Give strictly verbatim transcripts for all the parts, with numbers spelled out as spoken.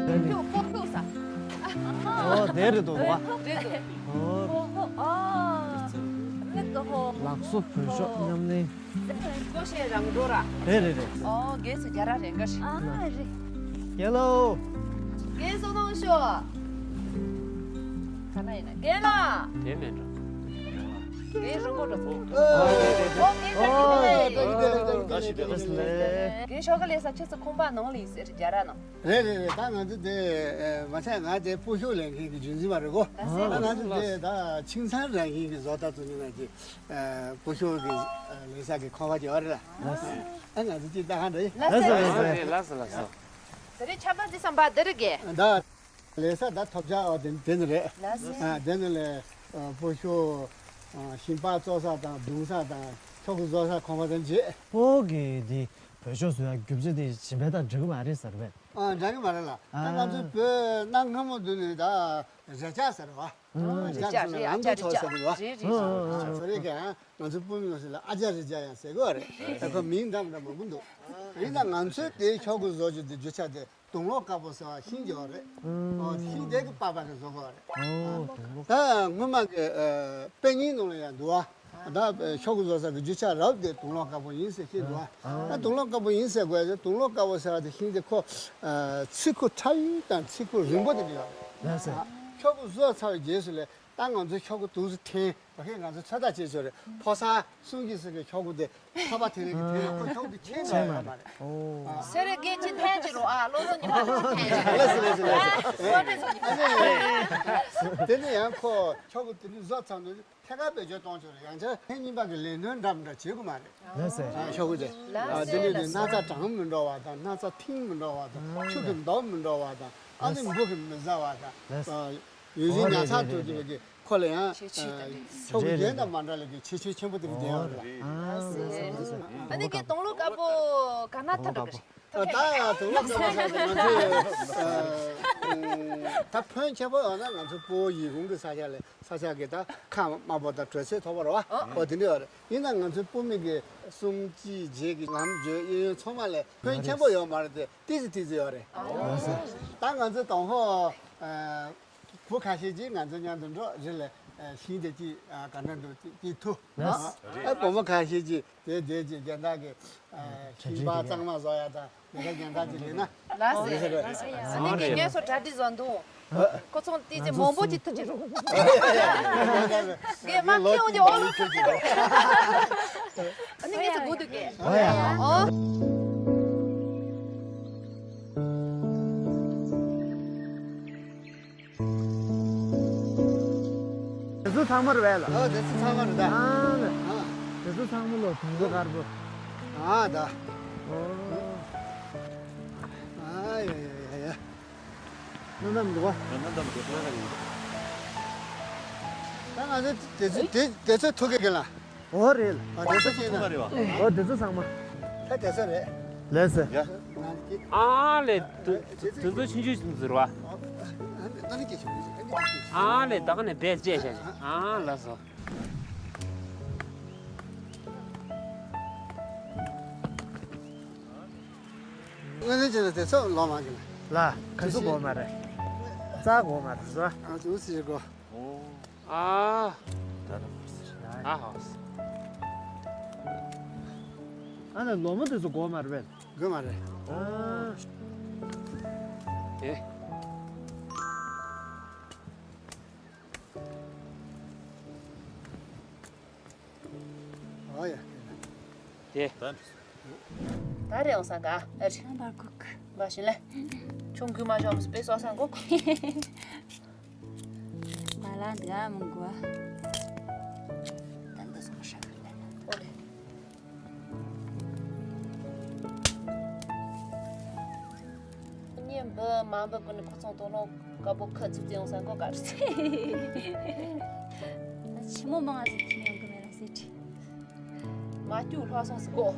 ཕྱུག་ཕོ་ཕྱུག་ས། ཨོ་དེ་རེད་འདུག་བ། རེད་འདུག་ཨོ། ཕོ་ཕོ་ཨ། མིག་གི་ཕོ། ལགས་སོ་བོད་ཤོག་མཉམ་ལེན། ཀོ་ཤེས་རང་འགྲོ་ར། རེད་རེད་རེད། ཨོ་རྒན་ཚོ་རྒྱ་ར་རེད་འགའ་ཞིག་ཨ་རེད། རྒན་ལོ། རྒན་བསོད་ནམས་ཤོག་ག་ན་ཡིན་ན་རྒན་ལགས། དེ་མེད་འགྲོ། རྒན་རིན་པོ་འགྲོ་ཚོ། ཨོ་རྒན་ལགས་རྒན་ལགས། རྒན་ཤོག་ག་ལས་ས་ཁྱེད་ཚོ་ཁང་པ་ནང་ལ་ཡིན་ཟེར་རྒྱ་ར་ནང་། རེད་རེད་རེད། ད་ང་ཚོ་དེ་མ་ཚད་ང་དེ་སྤོ་ཤོག་ལེན་མཁན་གྱི་རྒྱུན་འཛིན་པ་རེད་གོ་ད་ང་ཚོ་དེ་ད་ཆིང་ཚང་རང་བཞིན་གྱི་བཟོ་ལྟ་ཚོ་ནི་ང་ཚོ་སྤོ་ཤོག་གི་ལེན་ས་གི་ཁང་པ་ཅིག་ཡོད་རེད་ལ། ཨ་ང་ཚོ་ཅིག་ལྟ་ག་འགྲོ་ཡིན། ལགས་སོ་ལགས་སོ་ལགས་སོ། དེ་རིང་ཆབ་བསྟན་འཛིན་བསམ་པ་འདི་རེད་གས། ད་ལེན་ས་ད་ཐོབ་ཆ་འོ་དེ་དེ་ནི་རེད། ལགས་སོ། ཨ་དེ་ནི་ལས་སྤོ་ཤོག་ཞིང་པ་བཙོ་ས་དང་བརྡུང་ས་དང་ཤོག་གུ་བཟོ་ས་ཁང་པ་དང་བཅས། སྤོ་གི་དེ་བོད་ཤོག་བཟོ་ཡ་རྒྱུ་མཚན་དེ་གཞན་པའི་དང་འདྲ་གི་མ་རེད་ཟེར་བས། ཨ་འདྲ་གི་མ་རེད་ལ། ད་ང་ཚོའི་བོད་གནའ་སྔ་མོ་དུས་ནས་ད་རེ་ལྕག་ཟེར་བ། རེ་ལྕག་ཟེར་ལ་ལམ་དུ་ཐོག་ཟེར་གི་བ། རེད་རེད། ཨ་ཁོ་རེ་ག་ང་ཚོ་སྤོ་མི་ཡོང་ཟེར་ལ་ཨ་ཅག་རེ་ལྕག་ཡང་ཟེར་གི་བ་རེད། ཨ་ཁོ་མིང་འདྲ་མི་འདྲ་མང་པོ་འདུག་ཡིན་ན་ང་ཚོའི་དེའི་ཤོག་གུ་བཟོ་རྒྱུ་དེ་རྒྱུ་ཆ་དེ་དུང་ལོག་དཀར་པོ་ཟེར་བ་ཤིང་ཅིག་ཡོད་རེད། ཨོ་ཤིང་དེ་གི་པགས་པ་གི་བཟོ་གི་བ་རེད། ཨོ་དུང་ལོག་ད་སྔོན་མ་གི་དཔེ་རྙིང་ནང་ལ་ཡང་འདུག་བ། ད་ཤོག་གུ་བཟོ་ས་གི་རྒྱུ་ཆ་རབ་དེ་དུང་ལོག་དཀར་པོ་ཡིན་ཟེར་ཤེས་འདུག་ཨ། ད་དུང་ལོག་དཀར་པོ་ཡིན་ཟེར་དགོས་ཡ་དུང་ལོག་དཀར་པོ་ཟེར་བ་དེ་ཤིང་དེ་ཁོ་ཚིགས་ཁུ་ཕྲ་ཡུལ་དང་ཚིགས་ཁུ་རིང་པོ་དེ་འདྲ་ཡོད་རེད། ལགས་སོ། ཤོག་གུ་བཟོས་ཚར་བའི་རྗེས་སུ་ལས་ད་ང་ཚོའི་ཤོག་གུ་དུང་སུ་འཐེན་བ་ཁས་ང་ཚོ་ཚོད་ལྟ་བྱེད་ཆོག་རེད། ཕོ་གསར་གསུང་གི་ཟེར་གི་ཤོག་གུ་དེ་ཕ་པ་དེ་རིང་གི་དེ་ལ་ཁོ་ཤོག་གུ་འཐེན་ཆོག་ཡོད་མ་རེད། ཨོ། སེ་རེ་སྐད་ཅིག་འཐེན་ཅིག་རོ་ཨ་ལོ་ཚོ་ཉི་མ་དེ་ཅིག་འཐེན་ཅིག་རོ། ལགས་སོ་ལགས་སོ་ལགས་སོ། ཨ་ནི་དེ་ནི་ཡང་ཁོ་ཤོག་གུ་དེ་ནི་བཟོ་ཚར་འདུག་ཐད་ཀར་བེད་སྤྱོད་གཏོང་ཆོག་རེད། ཡང་བསྐྱར་ཐེངས་གཉིས་པ་གི་ལས་སྣོན་འདྲ་མི་འདྲ་བྱེད་དགོས་མ་རེད། ལགས་སོ། ཨ་ཤོག་གུ་དེ། ལགས་སོ། ཨ་དེ་ནས་དེ་སྣག་ཚ་གྲང་མི་འགྲོ་བ་དང་སྣག་ཚ་ཐིང་མི་འགྲོ་བ་དང་ཆུ་གི་མདོག་མི་འགྲོ་བ་དང་ཨ་ནི་འབུ་གི་མི་ཟ་བ་དང་། ལགས་སོ། ཡུན་རིང་ཉར་ཚགས་ཐུབ་ཀྱི་བའི་གི་ཁོ་ལ་ཡང་ཤེས་ཆུ་དང་། ཤོག་གུ་གཞན་དང་མ་འདྲ་ལ་གི་ཁྱད་ཆོས་ཆེན་པོ་དེ་འདྲ་ལྡན་ཡོད་རེད། ཨ་ནི་གི་དུང་ལོག་དཀར་པོ་ག་ན་ཐ་འགྲོ་གི་རེད། ད་དུང་ལོག་ས་ས་ང་ཚོས་ད་ཕོན་ཆེན་པོ་ཡོད་ན་ང་ཚོ་སྤོ་བོ་ཡིད་འོང་གི་ས་ཆ་ལས་ས་ཆ་གི་ད་ཁ་དམར་པོ་དང་དྲོད་ཚད་མཐོ་པོ་རེད་བ། ཨོ་དེ་འདྲ་ཡོད་རེད། ཡིན་ན་ང་ཚོའི་སྤོ་མི་གི་གསུམ་གཅིག་བརྒྱད་ཀྱི་ལམ་བརྗོད་གཡས་གཡོན་ཚང་མ་ལས་ཕོན་ཆེན་པོ་ཡོད་མ་རེད་དེ་ཏིག་ཙི་ཏིག་ཙི་ཡོད་རེད། ད་ང་ཚོ་དང་ཧོ། བུ་ཁ་ཤས་ཀྱིས་ང་ཚོ་མཉམ་དུ་འགྲོ་རེད་ལ། ཤིང་དེ་གཅིག་ག་འདྲ་འདུག་ཅིག་ཐུ། ཨ་བུ་མོ་ཁ་ཤས་ཀྱིས་དེ་དེ་གཅིག་རྒན་བདག་གི་ཤིང་པ་གཙང་མ་བཟོ་ཡ་དང་མི་འདྲ་རྒན་བདག་ཅིག་ལས་ན། ལགས་སེ། ཨ་ནི་ངས་ངས་སོ་གྲ་སྒྲིག་བཟོ་འདུག་ཁོ་ཚོ་ཏི་ཙི་མང་པོ་ཅིག་ཐུ་ཅི་རུ། ངས་མ་ཁེ་འོང་ཅི་ཨོ་ལོ་ཁེ་ཅི་རུ། ཨ་ནི་ངས་སོ་དགོས་འདུག་གས། ཨོ། དེ་ཚོ་ཚང་མ་རེད་བས་ལ། ཨ་དེ་ཚོ་ཚང་མ་རེད་ད། ཨ་ལ། ཨ། དེ་ཚོ་ཚང་མ་ལོ་དུང་དཀར་པོ། ཨ་ད། ཨོ། ཨ་ཡ་ཡ་ཡ་ཡ། ནམ་ནམ་འདུག་བ། ནམ་ནམ་འདུག་ལ་ཡིན། ད་ང་ཚོ་དེ་ཚོ་དེ་དེ་ཚོ་ཐུག་གི་གི་ལ། ཨོ་རེད། ཨ་དེ་ཚོ་ཤེས་ན། ཨོ་དེ་ཚོ་ཚང་མ། ད་དེ་ཚོ་རེད། ལགས་སེ། ང་གི། ཨ་ལེ། དེ་དེ་ཚོ་ཆུང་ཆུང་ཟེར་བ། ཨ་ནི་སྐད་ཆ་མི་ཤེས་ཨ་ནི་སྐད་ཆ། ཨ་ལེ་ད་ག་ནས་བས་བཅད་བྱ་ཞིག་ཨ་ལགས་སོ། ང་ཚོ་ཅི་ལ་དེ་ཚོ་ལོ་མང་གི་ལ། ལ་ཁ་སུ་གོ་མ་རེད། རྩ་གོ་མ་རེད་སོ། ཨ་ཚོ་ཟེར་གོ། ཨ། ཨ་ཧོ། ཨ་ན་ལོ་མ་དེ་ཚོ་གོ་མ་རེད་པས། གོ་མ་རེད། ཨ། ཨེ། ཨ་ཡ། དེ། ད་རེད་འོང་སང་ག་ཨ་རེད། ཨ་འབར་གུག་འབར་བཞིན་ལེ། ཆུང་གུས་མ་ཤོག་མི་སྤེལ་སོ་སང་གོ། མ་ལ་འདི་ཨ་མང་གོ། ད་འདི་སོང་ཧྲ་གི་ལེ། ཨོ་ལེ། གཉེན་འབུ་མ་འབུ་ཀུན་ནི་ཁོ་ཚོང་དོ་ལོང་དཀར་པོ་ཁ་ཚུགས་ཙེ་ཡོང་སང་གོ་ག་རེད། ད་ཆི་མོ་མང་ང་ཟིག་ཁྱིམ་ཡོང་གི་མེད་རང་ཟེར་ཁྲི། མ་ཀྱུ་ལྷ་སོང་སི་གོ།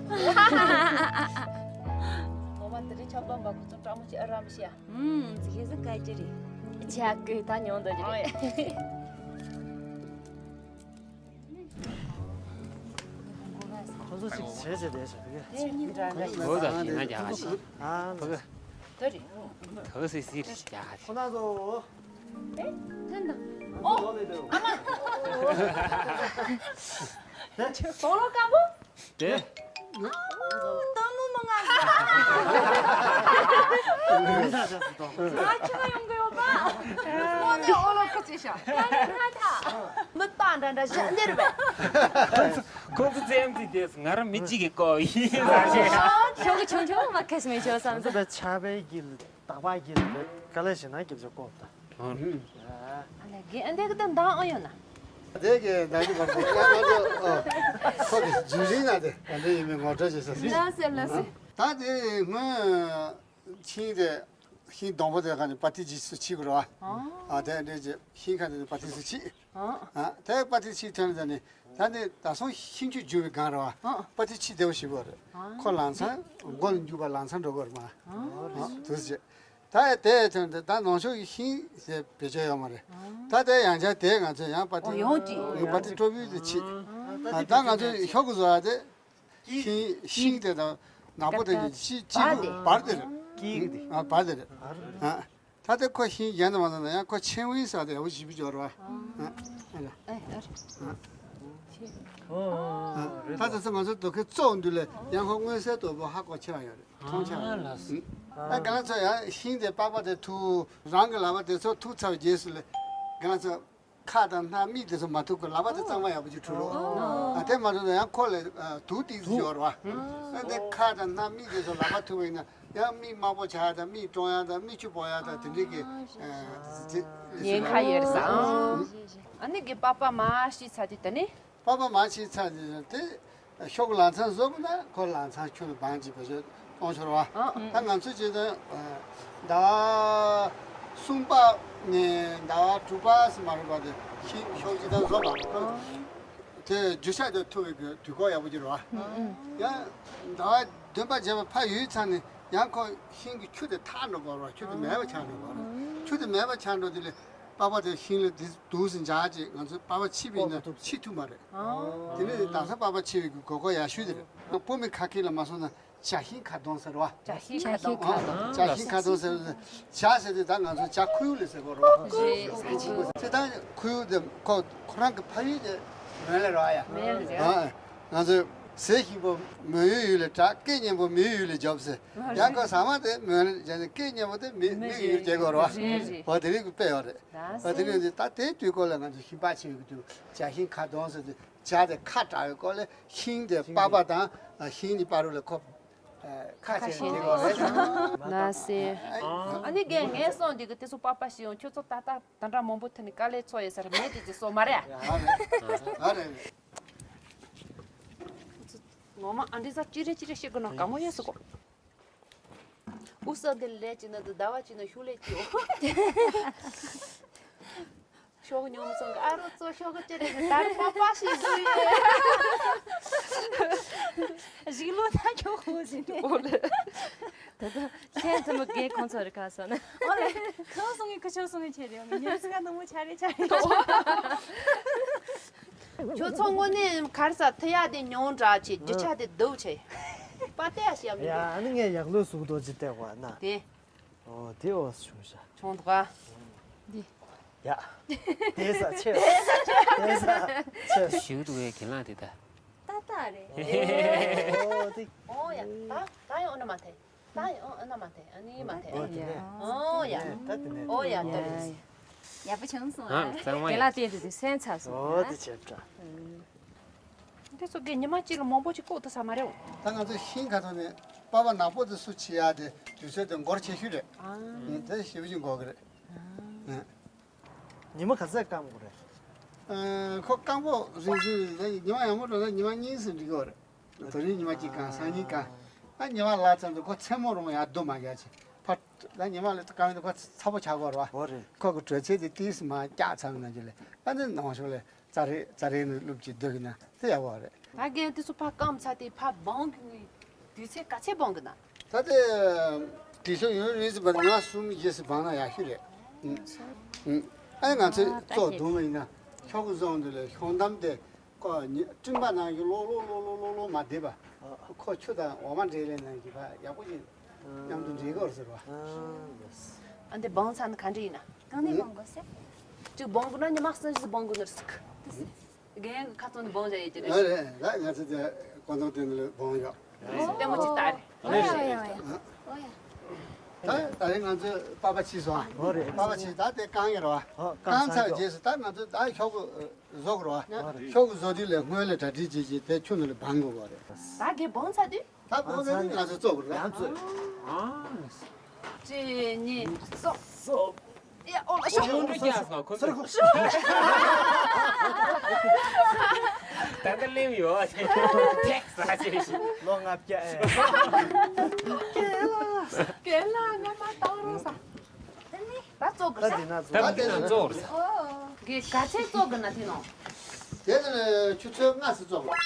ངོ་མ་དེ་རིང་ཆབ་འབངས་པ་ཁོ་ཚོ་བཀྲ་མོ་ཅི་ཨ་རམ་ཤི་ཡ། ཨུམ་ཟི་ཁེ་ཟི་ག་ཅི་རེད། ཆ་ཀུ་ད་ཉོང་དོ་ཅི་རེད། ཁོ་ཚོ་ཅིག་བྱས་བྱས་བསྡད་ཤག་གི། ཨོ་ད་ཡིན་ན་རྒྱ་ག་ཞིག་ཨ་ཕ་གི། དེ་རེད། ད་སི་སི་རེད་རྒྱ་ག་ཞིག་ཁོ་ན་ཚོ། ཨེ། ཐན་དང་། ཨོ། ཨ་མ། དོ་ལོ་དཀར་པོ། དེ། ཨ་ལྟད་མོ་མང་ང་ཟ། ང་ཆི་ག་ཡོང་གི་ཡོད་པ། ཁོ་ནི་ཨོ་ལོ་ཁ་ཅི་ཤ། ཡང་ཁ་ཐ། མི་ཏང་འདྲ་འདྲ་བཞག་འདིར་བས། ཁོ་ཚོ་ཙེམ་ཙི་དེས་ང་རང་མི་གཅིག་གི་ཀོ་ཡིན་ཟ་ཞེས། ཆོག་གི་ཆུང་ཆུང་མ་ཁེས་མི་ཆོག་བསམ་ཚེ། ཆ་པའི་གི་ལ་དག་པ་གི་ལ་དཀའ་ལས་ཞིག་ན་སྐྱབས་ཆ་ཀོ་ད། ཨ་ལས་གི་ཨ་འདེ་གི་ད་འདང་ཨ་ཡོད་ན། དེ་གི་ད་གི་བར་དུ་ཡང་ང་ཚོ་ཁོ་གི་རྒྱུན་རིང་ན་དེ་ག་འདྲ་ཡིན་མིན་ངོ་སྤྲོད་བྱེད་ས་ཟིན། ལ་སེ་ལ་སེ། ད་དེ་སྔོན་ཤིང་དེ་ཤིང་སྡོང་པོ་དེ་ག་ནས་པ་ཏི་ཇི་སུ་ཕྱིས་དགོས་ར། ཨ་དེ་འདྲ་ཅི་ཤིང་ཁ་དེ་པ་ཏི་སུ་ཕྱིས། ཨ་དེ་པ་ཏི་ཕྱིས་ཐོན་ནས་ད་ནི་ད་ནི་ད་སོང་ཤིང་ཆུ་རྒྱུ་བའི་སྒང་ར་བ། པ་ཏི་ཕྱིས་བདེ་བོ་ཞིག་དགོས་རེད། ཁོ་ལང་ཚང་མགོ་ལ་འཇུག་པ་ལང་ཚང་འགྲོ་དགོས་རེད་མ། དུ་ཟེར། ད་དེ་ཐོན་ཏེ་ད་ནང་ཆོས་ཀྱི་ཤིང་ཟེར་བེད་སྤྱོད་ཡོད་མ་རེད། ད་དེ་ཡང་ཆ་དེ་ང་ཚོས་ཡང་པ་ཏི་ཡང་པ་ཏི་སྤྲོ་བུའི་དེ་ཕྱིས། ད་ང་ཚོས་ཤོག་གུ་བཟོ་ཡ་དེ། ཤིང་ཤིང་དེ་དང་ནག་པོ་དེ་གཉིས་ཤིང་གཅིག་པུ་བར་དེ་རེད། ཀིག་དེ། ཨ་བར་དེ་རེད། ཨ་ད་ལྟ་ཁོ་ཤིང་གཞན་དུ་མ་བཏང་ན་ཡང་ཁོ་ཆེན་བུའི་ས་དེ་ཡག་པོ་ཞིབ་པོ་སྦྱོར་བ། ཨ་ཨ་ལ། ཨ་ཨ་ད་ལྟ་ཚོ་ང་ཚོ་རྡོ་ཁའི་བཙོག་འདུག་ལས་ཡང་ཁོ་མངོན་གསལ་དོད་པོ་ཧ་གོ་ཆེ་བ་ཡོད་རེད། མཐོང་ཆེ་བ་ཡོད་རེད། ཨ་ག་ལ་ཚོ་ཡང་ཤིང་དེ་པགས་པ་དེ་ཐུག་རང་གི་ལག་པ་དེ་ཚོ་ཐུག་ཚར་བའི་རྗེས་སུ་ལས་ག་ལ་ཚོ། ཁ་དང་སྣ་མིག་དེ་ཚོ་མ་ཐུག་གི་ལག་པ་དེ་གཙང་མ་ཡག་པོ་ཅིག་འཁྲུ་རོགས། ཨ་དེ་མ་ཐུག་ན་ཡང་ཁོ་ལ་དུག་ཏིག་ཙམ་ཡོད་རེད་བ། ཨ་དེ་ཁ་དང་སྣ་མིག་དེ་ཚོ་ལག་པ་ཐུག་པ་ཡིན་ན་ཡང་མིག་དམར་པོ་ཆགས་དང་མིག་ཀྲོང་ཡག་དང་མིག་ཆུ་སྦོ་ཡག་དང་དེ་འདྲའི་གི་ཉེན་ཁ་ཡོད་རེད་ས། ཨ་ནི་གི་པགས་པ་མར་ཕྱིས་ཚར་དུས་ད་ནི། པགས་པ་མར་ཕྱིས་ཚར་དུས་དེ། ཤོག་གུ་ལང་ཚང་བཟོ་དགོས་ན་ཁོ་ལང་ཚང་ཁྱོད་ལ་བང་ཅིག་བེད་སྤྱོད་གཏོང་ཆོག་རེད་བ། ཨ་ད་ང་ཚོ་བྱས་ན་ཟླ་བ་གསུམ་པ་ནས་ཟླ་བ་དྲུག་པ་ཙམ་མ་རེད་པ་དེ་ཤིང་ཤོག་ཅིག་ད་བཟོ་དགོས། དེ་རྒྱུ་ཆ་དེ་ཐུག་པའི་དུས་འཁོར་ཡག་པོ་ཅིག་རེད་བ། ཡང་ཟླ་བ་བདུན་པ་བརྒྱད་པ་ཕར་ཡོལ་ཚར་ནས་ཡང་ཁོ་ཤིང་གི་ཆུ་དེ་ཐར་འགྲོ་དགོས་རེད་བ། ཆུ་དེ་མེད་པ་ཆགས་འགྲོ་དགོས་རེད། ཆུ་དེ་མེད་པ་ཆགས་འགྲོ་དུས་ལ། པགས་པ་དེ་ཤིང་ལ་དེ་དུག་སེ་འཇགས་ཅིག་ང་ཚོ་པགས་པ་ཕྱིས་པ་ཡིན་ན་ཕྱིས་ཐུབ་མ་རེད། དེ་ནི་དེང་སང་པགས་པ་ཕྱིས་པའི་གི་དགོས་མཁོ་ཡག་ཤོས་དེ་རེད། སྤོ་མི་ཁ་སྐད་ལ་མ་སོང་ན་ཇ་ཤིང་ཁ་གདོང་ཟེར་བ། ཇ་ཤིང་ཁ་གདོང་། ཇ་ཤིང་ཁ་གདོང་ཟེར་བ། ཇ་ཟེར་དུས་ད་ང་ཚོ་ཇ་ཁུ་ཡུག་ལ་ཟེར་གོ་རོ། དེ་ད་ཁུ་ཡུག་དེ་ཁོ་ཁོ་རང་གི་ཕ་ཡུལ་དེ་མོན་ལ་རེད་བ་ཡ། མོན་ལ་རེད། ང་ཚོ་ཟས་ཞིམ་པོ་མོན་ཡུལ་ཡུལ་ལ་གྲགས། སྐད་སྙན་པོ་མི་ཡུལ་ལ་རྒྱོབ་ཟེར། ཡང་ཁོ་ཟ་མ་དེ་མོན་ལ་སྐད་སྙན་པོ་དེ་མི་མི་ཡུལ་རྒྱག་གོ་རོ། རེད་རེད། འོ་དེ་རིང་གི་དཔེ་ཡོད་རེད། ད་ཨ་དེ་རིང་འདི་ད་དེའི་དུས་སྐོར་ལ་ང་ཚོ་ཤིང་པགས་ཕྱིས་པའི་དུས་ཇ་ཤིང་ཁ་གདོང་ཟེར་དུས་ཇ་དེ་ཁ་བྲལ་བའི་སྐོར་ལ་ཤིང་དེ་པགས་པ་དང་ཤིང་གཉིས་བར་དུ་ལ་ཁོ་ཁ་ཕྱེ་ནས་བསྡད་ཡོད་རེད། ན་སེ། ཨ་ནི་རྒན་ངས་སོང་འདི་གི་དེ་ཚོ་པགས་པ་ཞིག་ཡོང་ཁྱོད་ཚོ་ད་ལྟ་ད་འདྲ་མང་པོ་ཐོན་ནས་དཀའ་ལས་ཚོར་ཡོད་ས་རེད། མེད་དེ་ཚོ་སོ་མ་རེད། ཨ་རེད་ཨ་རེད། ངོ་མ་ཨ་འདྲི་ས་ཅི་རེད་ཅི་རེད་བཤད་དགོས་ན་དགའ་མོ་ཡོད་སོ་གོ། ཨུ་ས་འདི་ལས་ཅི་ན་འདི་ཟླ་བ་ཅི་ན་ཤུགས་ལས་ཅི་འོ། ཤོག་ཉོམ་སོང་གི་ཨ་རོ་ཙོ་ཤོག་གི་ཅི་རེད་ཟེར་ད་རེ་པགས་པ་ཞིག་བཟོས་ཡོད། གཞིས་ལུས་ད་ཁྱོད་ཧོ་ཟིན་ཏེ། ཨོ་ལེ། ད་ལྟ་ཁྱེད་ཚོ་མི་རྒན་ཁོང་ཚོ་རེ་ཁ་སོང་ན། ཨོ་ལེ། ཁོ་སོང་ངི་ཁོ་ཆོ་སོང་ངི་ཆེ་རེད། ཉོ་སི་ག་ནང་མོ་ཆ་རེ་ཆ་རེ། ཁྱོད་ཚོ་དངོས་གནས་གར་ས་ཐི་ཡ་དེ་ཉུང་དྲགས་ཆེ། རྒྱུ་ཆ་དེ་སྡུག་ཆེ། པ་ཏེ་ཡ་ཤི་ཡ་མི་ཡ་འདུག་ཨ་ནི་ངས་ཡག་ལོས་ཟུག་རྡོ་ཅི་བལྟས་བ་ན། དེ། ཨོ་དེ་འོ་བྱུང་ཤག་བྱུང་འདུག་ག་འདི། ཡ། དེ་ས་ཆེ། དེ་ས་ཆེ། ཞིག་འདུག་གའི་གྱེན་ལངས་དེ་ད། ཏག་ཏག་རེད། ཨོ་དེ། ཨོ་ཡ། ད་ད་ཡང་ཨོ་ན་མ་ཐེ། ད་ཡང་ཨོ་ན་མ་ཐེ། ཨ་ནི་མ་ཐེ། ཨོ་དེ་ནས། ཨོ་ཡ། ད་དེ་ནས། ཨོ་ཡ་ད་རེད། ཡག་པོ་བྱུང་སོང་ཨ། ཨ་གཙང་མ་གྱེན་ཡ། ལངས་དེ་དེ་དེ་སེམས་ཚ་སོང་ཨོ་ཨ། དེ་བྱས་འདྲ། འདི་ཚོ་གི་ཉི་མ་གཅིག་ལ་མང་པོ་ཅིག་བཀོག་ཐུབ་ས་མ་རེད། ད་ང་ཚོ་ཤིང་ཁ་ཐོག་ནས་ པ་པ་ནག་པོ་དེ་སུ་བྱེད་ཡ་དེ་དུས་ཚོད་དེ་འགོར་ཆེ་ཤོས་རེད། ཨ། ཨུ། དེ་ཞེ་པོ་ཅིག་འགོར་གི་རེད། ཨ། ཨུ། ཉི་མ་ག་ཚད་སྐམ་དགོས་རེད། ཨ། ཁོ་སྐམ་པོ་རིང་སུ་རེད། ཉི་མ་ཡག་མོ་འགྲོ་ན་ཉི་མ་གཉིས་སུ་འགྲིག་གི་རེད། དེ་རིང་ཉི་མ་གཅིག་སྐམ་སང་ཉིན་སྐམ། ཨ། ཉི་མ་ལྷག་ཙམ་དུ་ཁོ་མཚན་མོ་རུང་ཡར་བསྡུ་མ་རྒྱག་ཅིག་ཕར། ད་ཉི་མ་ལ་སྐམ་དུ་ཁོ་ཚ་པོ་ཆགས་ཀྱི་རེད་བ། འོ་རེད། ཁོ་གི་དྲོད་ཚད་དེ་ཏིས་མར་བཀྱག་ཚར་ན་ཅིག་ལས། ཨ་ནི་ནང་ཤོག་ལས་རྩ་རེ་རྩ་རེ་ནས་བླུགས་ཅིག་བསྡུ་གི་ན་དེ་ཡག་པོ་རེད། ད་རྒན་དེ་ཚོ་ཕར་སྐམ་ཚར་དེ་ཕར་སྦང་གི་དུས་ཚོད་ག་ཚད་སྦང་གི་ན། ད་དེ་དེ་ཚོ་ཡུན་རིང་སུ་བར་ཉི་མ་གསུམ་བཞི་སུ་སྦང་ན་ཡག་ཤོས་རེད། ཨུ། ཨུ། ཨ་ནི་ང་ཚོས་ཨ། ད་བཙོག་དེ་བརྡུང་བ་ཡིན་ན་ཤོག་གུ་བཟོ་འདི་ལས་ཤོག་འདམ་དེ་ཁོ་ཉི་སྤྲིན་པ་ནང་གི་ལོག་ལོག་ལོག་ལོག་ལོག་ལོག་མ་བསྡད་པ། ཁོ་ཆུ་དང་འོ་མ་འདྲེས་ལས་ནང་གི་ཕར་ཡག་པོ་ཞིག་མཉམ་དུ་འདྲེས་དགོས་ཟེར་བ། ཨ། འདི་སྦང་ཚར་ན་ག་འདྲ་ཡིན་ན། གང་ནས་སྦང་དགོས་ཟེར། གཅིག་སྦང་དགོས་ན་ཉི་མ་གསུམ་བཞི་སྦང་དགོས་ནི་རེད་ཟེར། རྒན་གྱི་ཁ་ཚོན་ནས་སྦང་བྱ་ཡོད་ཀྱི་རེད། ཨ་རེད། ད་ང་ཚོ་དེ་ཀོང་ཏོང་དེ་ནས་སྦང་ཡོད། ལྟད་མོ་ཅིག་ལྟ་རེད། ཨ་རེད། ད་ད་རེས་ང་ཚོ་པགས་པ་ཕྱིས་སོང་། ཨོ་རེད། པགས་པ་ཕྱིས། ད་དེ་བཀང་ཡོད་རེད་བ། ཨོ། བཀང་ཚར་རྗེས་སུ་ད་ང་ཚོ་ད་ཤོག་གུ་བཟོ་དགོས་རེད་བ། ཨོ་རེད། ཤོག་གུ་བཟོ་དུས་ལས་སྔོན་ལ་གྲ་སྒྲིག་བྱེད་ཀྱི་དེ་ཆུ་ནང་ལ་སྦང་དགོས་པ་རེད། ད་རྒན་སྦང་ཚར་དུས། ད་སྦང་ཚར་དུས་ང་ཚོ་བཙོ་དགོས་རེད། ཡང་བཙོ། གཅིག་གཉིས་གསུམ། ཡ། ཨོ་ལ་ཤོག་ཨོ་ལོ་རྒྱག་སོང་ཁོ་ཚོ། ད་ལྟ་གླེམ་ཡོད། ཐེག་ས་ཆེ་ཞིག་ལོ་ལྔ་བརྒྱ་ཨེ། སྐེ་ལ་སྐེ་ལ་ངོ་མ་བཏང་རོགས་ས། ད་བཙོ་གི་ད་ས། དེ་ན་ད་བཙོ། འདི་ན་བཙོ་རེད། གི་ག་ཚད་བཙོ་གི་ན་དེ་ནང་། དེ་ནི་ཆུ་ཚོད་ལྔ་ཙམ་བཙོ་དགོས།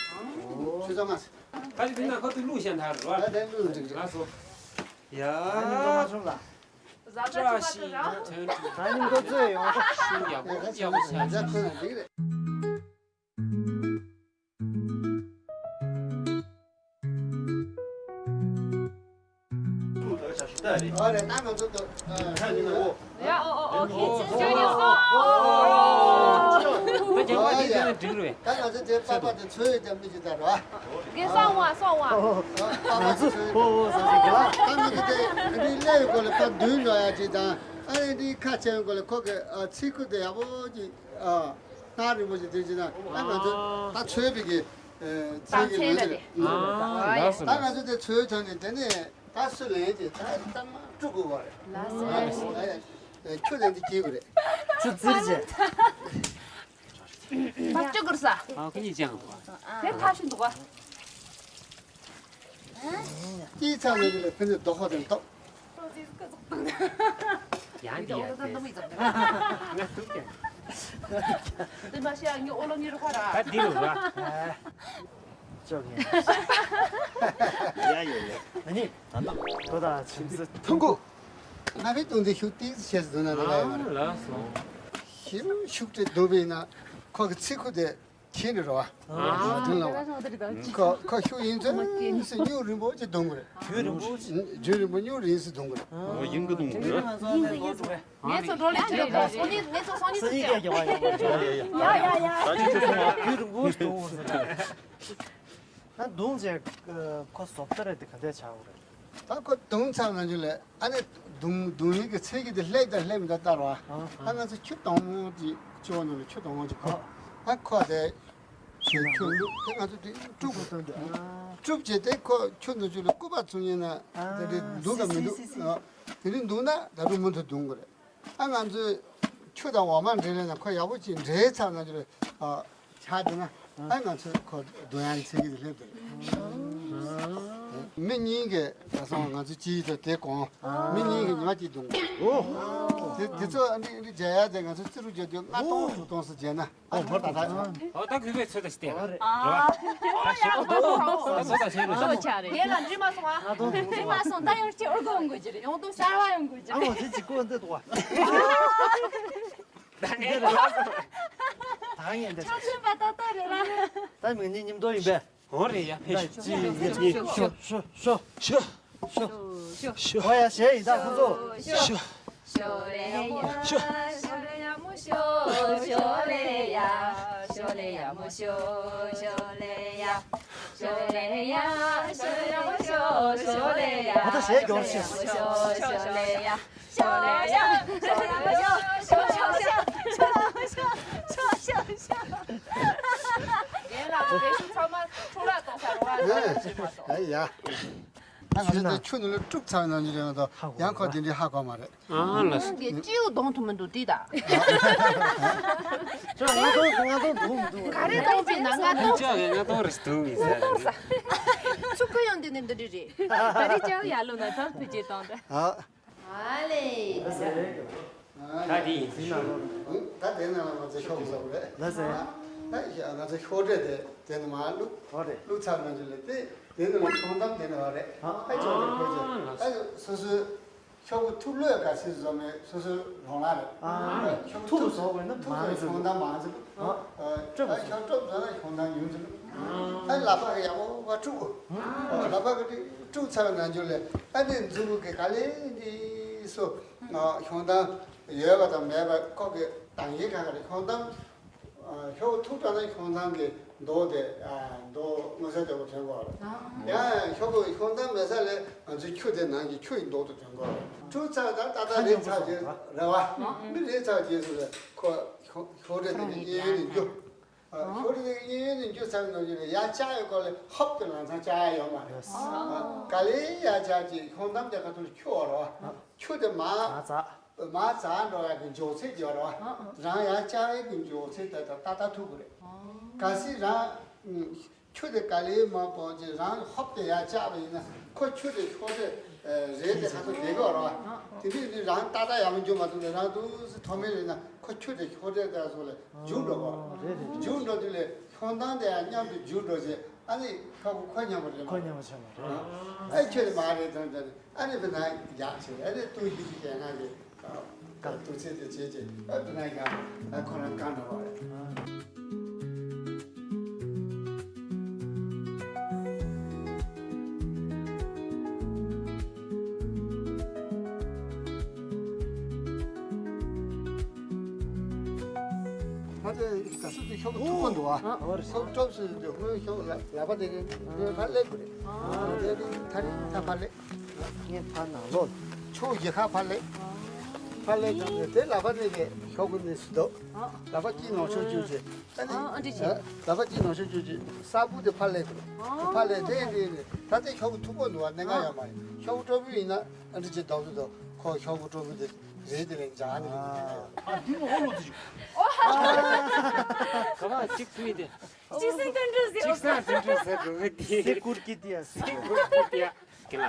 ཆུ་ཚོད་ལྔ་ཙམ། ད་ཅི་དེ་ན་ཁོ་ཚོ་བླུགས་བཞག་ད་རེད་བ། ད་དེ་བླུགས་འགྲིག་འགྲིག་ལགས་སོ། ཡ། ཨ་ནི་ལོ་མ་ཆུང་ལ། བཀྲ་ཤིས་ཐོན་ཐུབ། ད་ནི་མགོ་ཚོས་ཡོང་། ཤིང་ཡག་པོ་ཡག་པོ་བྱས། ཨོ་རེད། ད་ང་ཚོ་ད་ཁ་ཉིན་ལ་འོ། ཡ། ཨོ་ཨོ་ཨོ། ཁྱེད་ཚོས་ཅི་ཡོད་སོང་། ད་རྒྱལ་བ་འདི་དེ་ནས་འགྲིག་རེད། ད་ང་ཚོ་དེ་པགས་པ་དེ་ཚོས་ཀྱང་མི་བྱེད་ད་རོ། དགེ་སོང་བ་སོང་བ། པགས་པ་དེ་ཚོས། ཨོ་ཨོ། ས་ཞིག་གི་ལ། ད་ང་ཚོ་དེ་འདི་ཀླད་ཡོད་སྐོར་ལ་ཁ་མདུན་འགྲོ་ཡ་ཅིག་དང་། ཨ་ནི་འདི་ཁ་ཕྱེ་ཡོད་སྐོར་ལ་ཁོ་གི་ཚིག་ཁུ་དེ་ཡག་པོ་ཅིག་ཨ། སྣ་རིང་པོ་ཞིག་དེ་བྱས་ན་ད་ང་ཚོ་ད་ཚོས་པའི་གི་ཚིག་གི་ལོས་དེ་རེད། ཨ། ལགས་སོ། ད་ང་ཚོ་དེ་ཚོས་ཐོན་ནས་དེ་ནས་ད་སུ་ལེན་གྱི་ད་གཙང་མ་བཀྲུ་དགོས་པ་རེད། ལགས་སོ། ཨ། ཁྱོད་ལེན་དེ་སྐྱེལ་དགོས་རེད། ཆུ་བཙིར་བྱས། ཕར་བཀྲུ་དགོས་ས། ཨ། ཁོ་གཉིས་ཅང་། དེ་ཕར་ཞིག་འདུག་ག་སྐྱེས་ཚར་ནས་ལས་ཕན་ཚུན་རྡོ་ཁོག་དེ་ལྟོགས། ཡང་འདི་ཡང་དེ། ང་ཐུག་ཀྱང་། དེ་མ་ཤེས་ཨ་ངའི་ཨོ་ལོ་ཉི་རུ་ཁ་ར། ད་འདི་རུ་ར། ཅོག་ངན། ཡ་ཡ་ཡ། ཨ་ནི་ད་ལྟ་ཁོ་ད་ཁྱིམ་སུ་ཐུང་གུ། ང་གི་དུང་དེ་ཤུགས་ཏིག་ཙམ་བྱས་སུ་འདུག་ན་ལ་ཡ་མ་རེད། ལགས་སོ། ཞིམ་ཤུགས་དྲེ་འདུག་པས་ན་ཁོ་གི་ཚིག་ཁུ་དེ། ཁྱེད་ནི་རོ། ཨ། དེ་ལ་བ། ཁོ་ཁོ་ཤུགས་ཡིན་ཚོད་སུ་སྨྱུག་རིང་པོ་ཅིག་གཏོང་གི་རེད། རྒྱུན་རིང་པོ་ཅིག། རྒྱུན་རིང་པོ་སྨྱུག་རིང་སུ་གཏོང་གི་རེད། ཨོ་ཡིན་གི་གཏོང་གི་རེད། ངས་ཚོ་འགྲོ་ལས་ཅི་རེད། སོ་ནི་ངས་ཚོ་སོ་ནི་སུ་ཅི་ཡ་ཡ་ཡ་ཡ་ཡ། ད་ཅི་ཅི་སོང་ཨ། རྒྱུན་རིང་པོ་ཅིག་གཏོང་གི་རེད། ད་གདོང་ཅན་ཁོ་བཟོ་ལྟ་རེད་དེ་ག་འདྲས་ཆགས་ཡོད་རེད། ད་ཁོ་བརྡུངས་ཚར་ནང་ཆུ་ལས་ཨ་ནི་བརྡུངས་བརྡུངས་ཡིན་གྱི་ཚིག་གི་དེ་ལྷེབ་དང་ལྷེབ་མི་འདྲ་ལྟར་བ། ཨ་ང་ཚོ་ཆུ་དྭངས་མོ་ཅིག་ཅོ་ནང་ལ་ཆུ་དྭངས་མོ་ཅིག་ཁོ་ཨ་ཁོ་དེ་ཆུ་ཆུ་བླུགས་དེ་ང་ཚོ་དེ་དཀྲུག་དཀྲུག་བྱས་ཏེ་ཁོ་ཆུ་ནང་ཆུ་ལ་སྐུད་པ་བཙུགས་ཡིན་ན་དེ་དེ་འདུག་ག་མི་འདུག་དེ་རིང་འདུག་ན་ད་རུང་མུ་མཐུད་བརྡུངས་དགོས་རེད། ཨ་ང་ཚོས་ཆུ་དང་འོ་མ་འདྲེས་ལས་ན་ཁོ་ཡག་པོ་ཅིག་འདྲེས་ཚར་ན་ཅིག་ཨ་ཆགས་འདུག་ན་ཨ་ང་ཚོས་ཁོ་བརྡུང་ཡག་གི་ཚིག་གི་དེ་སླེབས་འདུག་མི་གཉིས་ཀྱིས་ད་སོང་ང་ཚོ་གཅིག་དང་དེ་གོང་མི་གཉིས་ཀྱིས་ཉི་མ་གཅིག་བརྡུང་། ཨོ། དེ་དེ་ཚོ་ཨ་འདི་འདི་མཇལ་ཡག་དེ་ང་ཚོ་རྩིས་རུ་བརྒྱབ་དུས་ལྔ་སྟོང་དྲུག་སྟོང་ཙམ་མཇལ་ན་ཨ་ཨོ་ད་ད་ཨོ་ད་གུས་པའི་ཚོད་ད་ཞིག་བལྟས་ར། ཨ་ཨ་ཞེ་པོ་འདུག་ད་ཚོད་ད་བྱས་ར། ཨ་ལོ་ཆ་རེད། ངས་ལ་འདྲི་མ་སོང་ཨ། ལྔ་སྟོང་དྲུག་སྟོང་། འདྲི་མ་སོང་ད་ཡང་སྐྱེ་འོར་གོ་འོང་དགོས་ཀྱི་རེད། ཡོང་དུས་གསར་བ་ཡོང་དགོས་ཀྱི་ཨ་ལོ་རེད། དེ་གཅིག་པོ་འདི་འདུག་བ། ད་ངས་འདི་ཆ་ཚུན་པ་ཏག་ཏག་རེད་ལ། ད་མིག་ནི་མཉམ་དུ་ཡིན་པས། འོ་རེད་ཡ་ཕེབས་ཤོག་ཅི་ཡིན་ཅི་ཤོ་ཤོ་ཤོ་ཤོ་ཤོ་ཤོ། འོ་ཡ་ཞེས་ཡིན་ད་ཁོ་ཚོ། ཤོ་ཤོ་ལེ་ཡ་ཤོ་ལེ་ཡ་མོ་ཤོ་ཤོ་ལེ་ཡ་ཤོ་ལེ་ཡ་མོ་ཤོ་ཤོ་ལེ་ཡ་ཤོ་ལེ་ཡ་ཤོ་ལེ་ཡ་མོ་ཤོ་ཤོ་ལེ་ཡ། འོ་ད་ཞེས་མགྱོགས་ཤོ་ཤོ་ལེ་ཡ། ཤོ་ལེ་ཡ། ཤོ་ལེ་ཡ། ཤོ་ལེ་ཡ། ཤོ་ལེ་ཡ། ཡན་ལག་དེ་ཚོ་ཚང་མ་འཕྲོ་བརླག་གཏོང་ས་རེད་བ། ཨེ་ཡ། ད་ང་ཚོ་འདི་ཆུ་ནང་ལ་དཀྲུགས་ཚར་བའི་ནང་བཞིན་རེད་མ་གཏོགས་ཡང་ཁོ་དེ་འདྲའི་ཧ་གོ་མ་རེད། ཨ་ལ། ཁོང་གིས་སྤྱི་ཡོ་གཏོང་ཐུབ་མི་འདུག་དེ་ད། ཁྱོད་ང་གཏོང་ང་གཏོང་འདུག་མི་འདུག་ག་རེ་གཏོང་བྱས་ན་ང་གཏོང་། ཁྱོད་ཀྱིས་ང་གཏོང་རེད་འདུག་མི་ཟེར། ཆུ་ཁོལ་ཡོང་དུས་ནས་འདི་འདྲ་རེད། ད་རེས་ཅའོ་ཡར་ལོ་ན་ཐབས་ཐུགས་རྗེ་གཏོང་དང་། ཨ་ལེ། ད་དེ་ཡིན། ད་དེ་ནང་ལ་ང་ཚོ་ཤོག་བཟོ་རེད། ལ་ཟེར། ད་ང་ཚོ་ཤོག་དྲེ་དེ་དེ་ནི་མ་བླུག་ཧོ་རེད། བླུག་ཚར་ན་ཅི་ལས་དེ་དེ་ནི་མ་ཁྱོང་གཏམ་དེ་ནི་ཧོ་རེད། ཨ་ཅོ་དེ་ཁོ་ཅོ། ཨ་སོ་སོའི་ཤོག་བུ་ཐུབ་ལོས་ག་ཚིག་བཟོ་མེད་སོ་སོའི་རོང་ལ་རེད། ཨ་ཤོག་བུ་ཐུབ་བཟོ་བས་ན་མང་ཚིག་ཁྱོང་གཏམ་མང་ཚིག་ཨ་ཨ་ཤོག་བུ་ཐུབ་བཟོ་ན་ཁྱོང་གཏམ་ཉུང་ཚིག་ཨ་ལ་པ་གི་ཡག་པོ་བ་དཀྲུག་ཨ་ལ་པ་གི་དཀྲུག་ཚར་ན་ཅི་ལས་ཨ་ནི་མཛུབ་གུ་གི་ག་ལེ་འདི་སོ་ཁྱོང་གཏམ་ཡོད་པ་དང་མེད་པ་ཁོ་གི་དང་ཡིག་ག་ག་རེ་ཁྱོང་གཏམ། ཤོག་བུ་ཐུག་དྲགས་ན་ཁྱོང་གཏམ་གྱི་མདོ་དེ་མདོ་མངོན་གསལ་དོད་པོ་དྲན་དགོས་རེད། ཡང་ཤོག་བུ་ཁྱོང་གཏམ་མེད་ས་ལས་ང་ཚོའི་ཆུ་དེ་ནང་གི་ཆུ་ཡི་མདོ་དུ་དྲན་དགོས་རེད། ཆུ་ཚར་དང་ཏག་ཏག་རེད་ཚར་རྗེས་རེད་བ། མི་རེད་ཚར་རྗེས་སུ་ལས་ཁོ་ཤོག་དྲེ་དེ་གི་གཡས་གཡོན་ནས་རྒྱུ། ཤོག་དྲེ་དེ་གི་གཡས་གཡོན་ནས་རྒྱུ་ཚར་ནང་བཞིན་ལས་ཡར་བཅག་ཡོད་སྐོར་ལས་ཧོབ་ཏེ་ལང་ཚང་བཅག་ཡ་ཡོད་མ་རེད། ག་ལེ་ཡར་བཅག་ཅིག་ཁྱོང་གཏམ་དེ་ག་ཚོད་ཆུ་བ་རེད་བ། ཆུ་དེ་མ། ཨ་ཙག་མར་འཛག་འགྲོ་ཡག་གི་མགྱོགས་ཚད་ཡོད་རེད་བ། རང་ཡར་བཅག་ཡག་གི་མགྱོགས་ཚད་དེ་དང་ཏག་ཏག་ཐུག་གི་རེད། གལ་སྲིད་རང་ཆུ་དེ་ག་ལེ་མར་སྤོ་རྗེས་རང་ཧོབ་སྟེ་ཡར་བཅག་པ་ཡིན་ན་ཁོ་ཆུ་དེ་ཤོག་དྲེ་རེད་དེ་ཁ་ཐུག་བསྡད་ཀྱི་ཡོད་རེད་བ། དེ་དུས་ནི་རང་ཏག་ཏག་ཡག་མོ་འཇུ་མ་ཐུབ་ནས་རང་འདུག་སེ་མཐོ་དམན་རེད་ན་ཁོ་ཆུ་དེ་ཤོག་དྲེ་དེ་སོགས་ལ་འཇུ་འགྲོ་གི་རེད། འཇུ་འགྲོ་དུས་ལས་ཁྱོང་གཏམ་དེ་ཡང་མཉམ་དུ་འཇུ་འགྲོ་རྗེས་ཨ་ནི་ཤོག་བུ་ཁོ་མཉམ་པོ་རེད་མ་ཁོ་མཉམ་པོ་ཆགས་མ་རེད། ཨ་ཁྱོད་མ་རེད་དམ་དམ། ཨ་ནི་བི་ན་ཡག་ཆེ་ཨ་ནི་ཏུ་ཡི་ཤི་ཞེ་ང་གི་ཀ་ཏུ་ཚེ་དེ་བྱེད་ཅེས་ཨ་བི་ན་ཡག་ཨ་ཁོ་རང་གང་འགྲོ་བ་རེད། ད་དེ་ག་སུ་དེ་ཤོག་གུ་ཐུག་པོ་འདུག་ཨ། ཨ་ཧོར་ཤོག་ཀྲོབ་སུ་དེ་ཧོན་ཤོག་ལ་ལ་པ་དེ་གི་དེ་ཕར་ལེགས་དགོས་རེད། ཨ་དེ་དེ་ཐ་རི་ཐ་ཕར་ལེགས། ངས་ཕར་ནང་ལོག་ཆུ་ཡི་ཁ་ཕར་ལེགས། ཕར་ལེགས་ཀྱང་དེ་ལ་པ་དེ་གི་ཤོག་གུ་ནས་སུ་དོ། ལ་པ་གཅིག་ནང་ཤོག་བཅུག་ཅིག་ཨ་ནི་ཨ་འདྲི་ཅིག་ལ་པ་གཅིག་ནང་ཤོག་བཅུག་ཅིག་ས་བུ་དེ་ཕར་ལེགས་དགོས་རེད། ཕར་ལེགས་དེ་དེ་དེ་ད་དེ་ཤོག་གུ་ཐུག་པོ་འདུག་ཨ་གནད་འགག་ཡོད་མ་རེད། ཤོག་གུ་ཀྲོབ་ཡིན་ན་ཨ་འདྲི་ཅིག་དོག་དོག་ཁོ་ཤོག་གུ་ཀྲོབ་དེ་རེད་དེ་རེད་འཇག་ནི་རེད་དེ་གནད་འགག་ཡོད། ཨ་འདི་མོ་ཧོ་ལོ་དེ་ཞིག་ག་པར་གཅིག་ཐུག་ཡིན་ཏེ། གཅིག་སེང་ཏན་འགྲོ་ཟེར། གཅིག་སེང་ཏན་འགྲོ་ཟེར་འགྲོ་གི་དེ། སེ་ཀུར་གི་དེ་ཡ་སེ་ཀུར་གི་དེ་ཡ། ཀྱེ་ལ།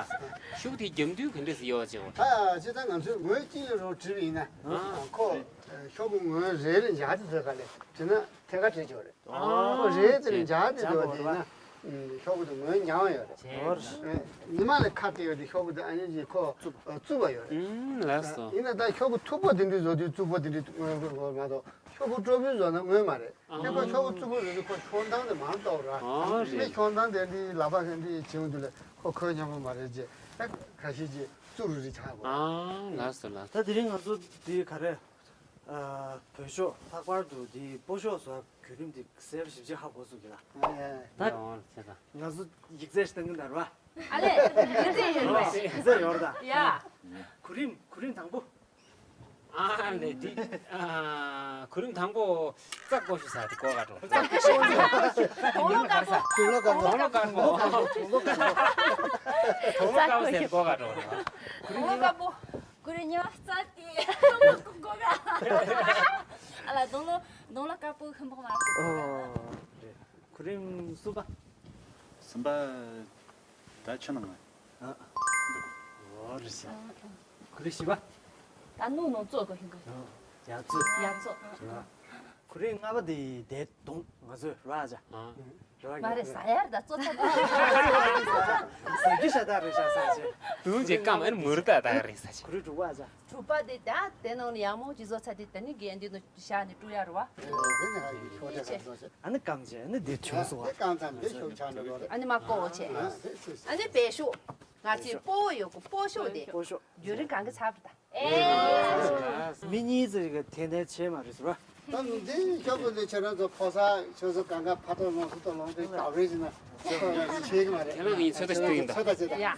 ཤོག་དེ་རྒྱབ་མདུན་ག་འདྲ་སེ་ཡོད་ཅེ་བ། ཨ་ཅེ་ད་ང་ཚོས་ངོས་གཅིག་ལ་རོགས་བྲིས་པ་ཡིན་ན། ཁོ་ཤོག་གུ་ངོས་རེ་རེ་འཇག་དེ་ཚོ་ག་ལེ་བྲིས་ན་ཐད་ཀ་བྲིས་ཆོག་རེད། ཨོ། ཁོ་རེ་དེ་ལ་འཇག་དེ་འགྲོ་བ་དེ་ཡིན་ན་ཤོག་གུ་དེ་ངོས་ཉང་བ་ཡོད་རེད། ཉི་མ་ལ་ཁ་བལྟས་ཡོད་དེ་ཤོག་གུ་དེ་ཨ་ནི་ཅིག་ཁོ་བཙུགས་པ་ཡོད་རེད། ཨུམ་ལགས་སོ། ཡིན་ན་ད་ཤོག་གུ་མཐུག་པོ་དེ་འདྲ་བཟོ་དུས་བཙུགས་པོ་དེ་འདྲ་ངོས་དགོས་མ་གཏོགས། ཤོག་བུ་ཀྲོ་བུ་བཟོ་ན་དངོས་མ་རེད། ཨ། ཁྱེད་ཁོ་ཤོག་བུ་བཙུགས་པོ་རེད་དུས་ཁོ་ཁྱོང་སྟངས་དེ་མང་གཏོགས་ར། ཨ་རེད། མི་ཁྱོང་སྟངས་དེ་འདི་ལག་པ་ག་འདི་བྱེད་འོང་དུས་ལ་ཁོ་ཁོའི་སྙན་མོ་མ་རེད་ཅེས་ཨ་ཁ་ཤས་ཀྱིས་བཙུགས་རུ་རི་ཆགས་དགོས། ཨ་ལགས་སོ་ལགས་སོ། ད་དེ་རིང་ང་ཚོ་འདི་ག་རེ། ཨ་བོད་ཤོག་ལྷག་པར་དུ་འདི་སྤོ་ཤོག་བཟོ་བརྒྱུད་རིམ་འདི་གསལ་པོ་ཞིབ་ཅིག་ཧ་གོ་སོང་གི་ལ། ཨ་ཡ་ཡ། ད་ཡ་འོང་ལ་ཆེ་ད། ང་ཚོ་ཡིག་ཚད་ཞིག་བཏང་གི་འདར་བ། ཨ་ལས་ཡིག་ཚད་ཡོད་རེད། ཡིག་ཚད་ཡོད་རེད་ད། ཡ། གོ་རིམ་གོ་རིམ་དང་པོ། ཨ་ལས་འདི་ཨ་གོ་རིམ་དང་པོ་རྩ་བཀོག་ཞུ་ས་དེ་བཀོག་ག་འགྲོ། རྩ་བཀོག་ཞུ་ས་དེ་བཀོག་ག་འགྲོ། དོང་ལོ་དཀར་པོ། དོང་ལོ་དཀར་པོ། དོང་ལོ་དཀར་པོ། དོང་ལོ་དཀར་པོ་ཟེར་བཀོག་ག་འགྲོ། གོ་རིམ་གཉིས་པ། གོ་རིམ་གཉིས་པ་རྩ་དེ་བཀོག་ག། ཨ་ལ་དོང་ལོ་དོང་ལོ་དཀར་པོ་ཤམ་པོ་མ་བཀོག་ག། ཨོ་རེད། གོ་རིམ་གསུམ་པ། གསུམ་པ། ད་ཆུ་ནང་ང་། ཨ། འོ་རེད་ཤག་གོ་རིམ་བཞི་པ། ད་ནུ་ནུ་ཙོ་གོ་ཤིང་གོ། ཡ་ཙོ། ཡ་ཙོ། རེད་བ། གོ་རིམ་ལྔ་པ་དེ་དེ་དོང་ང་ཚོས་ར་ཅག་ཨ། རེད་བ། མ་རེད་ཟ་ཡར་ད་ཙོ་ཚ་ད། ཟ་རྒྱུ་ཤ་སྟག་རེད་ཤག་ཟ་ཅེ། དུང་ཅེ་ཀམ་ཨེར་མུར་ད་ད་རེད་ཟ་ཅེ། གོ་རིམ་དྲུག་པ་ཅག་དྲུག་པ་དེ་ད་དེ་ནང་ནས་ཡག་མོ་ཅིག་བཟོ་ཚར་དེ་ད་ནི་རྒན་འདི་ནང་བཞག་ནས་བཀྲུ་ཡ་རེད་བ། ཨ་ནི་གང་བྱས་ཨ་ནི་འདི་བྱུང་སོང་བ། ཨ་ནི་མ་བཀོག་བྱས། ཨ་ནི་བེད་ཤོག་ང་ཅིག་སྤོ་བོ་ཡོད་གོ་སྤོ་ཤོག་དེ། སྤོ་ཤོག་རྒྱུན་རིང་གང་གི་ཚར་བ་ད། མི་གཉིས་ཙམ་གྱིས་དེ་ནས་བྱས་མ་རེད་ཟེར་བ། ད་འདི་ཤོག་བུ་འདི་ཁྱེད་རང་ཚོ་ཕོ་གསར་ཁྱོད་ཚོ་གང་ག་ཕ་ཐོག་ལོངས་སུ་ཐོག་ལོངས་ཏེ་བདག་རེད་ཟེར་ན་ཁྱེད་རང་གཉིས་ཚོད་ལྟ་ཞིག་ཡིན་ད། ཚོད་ལྟ་བྱེད་ད། ཡ།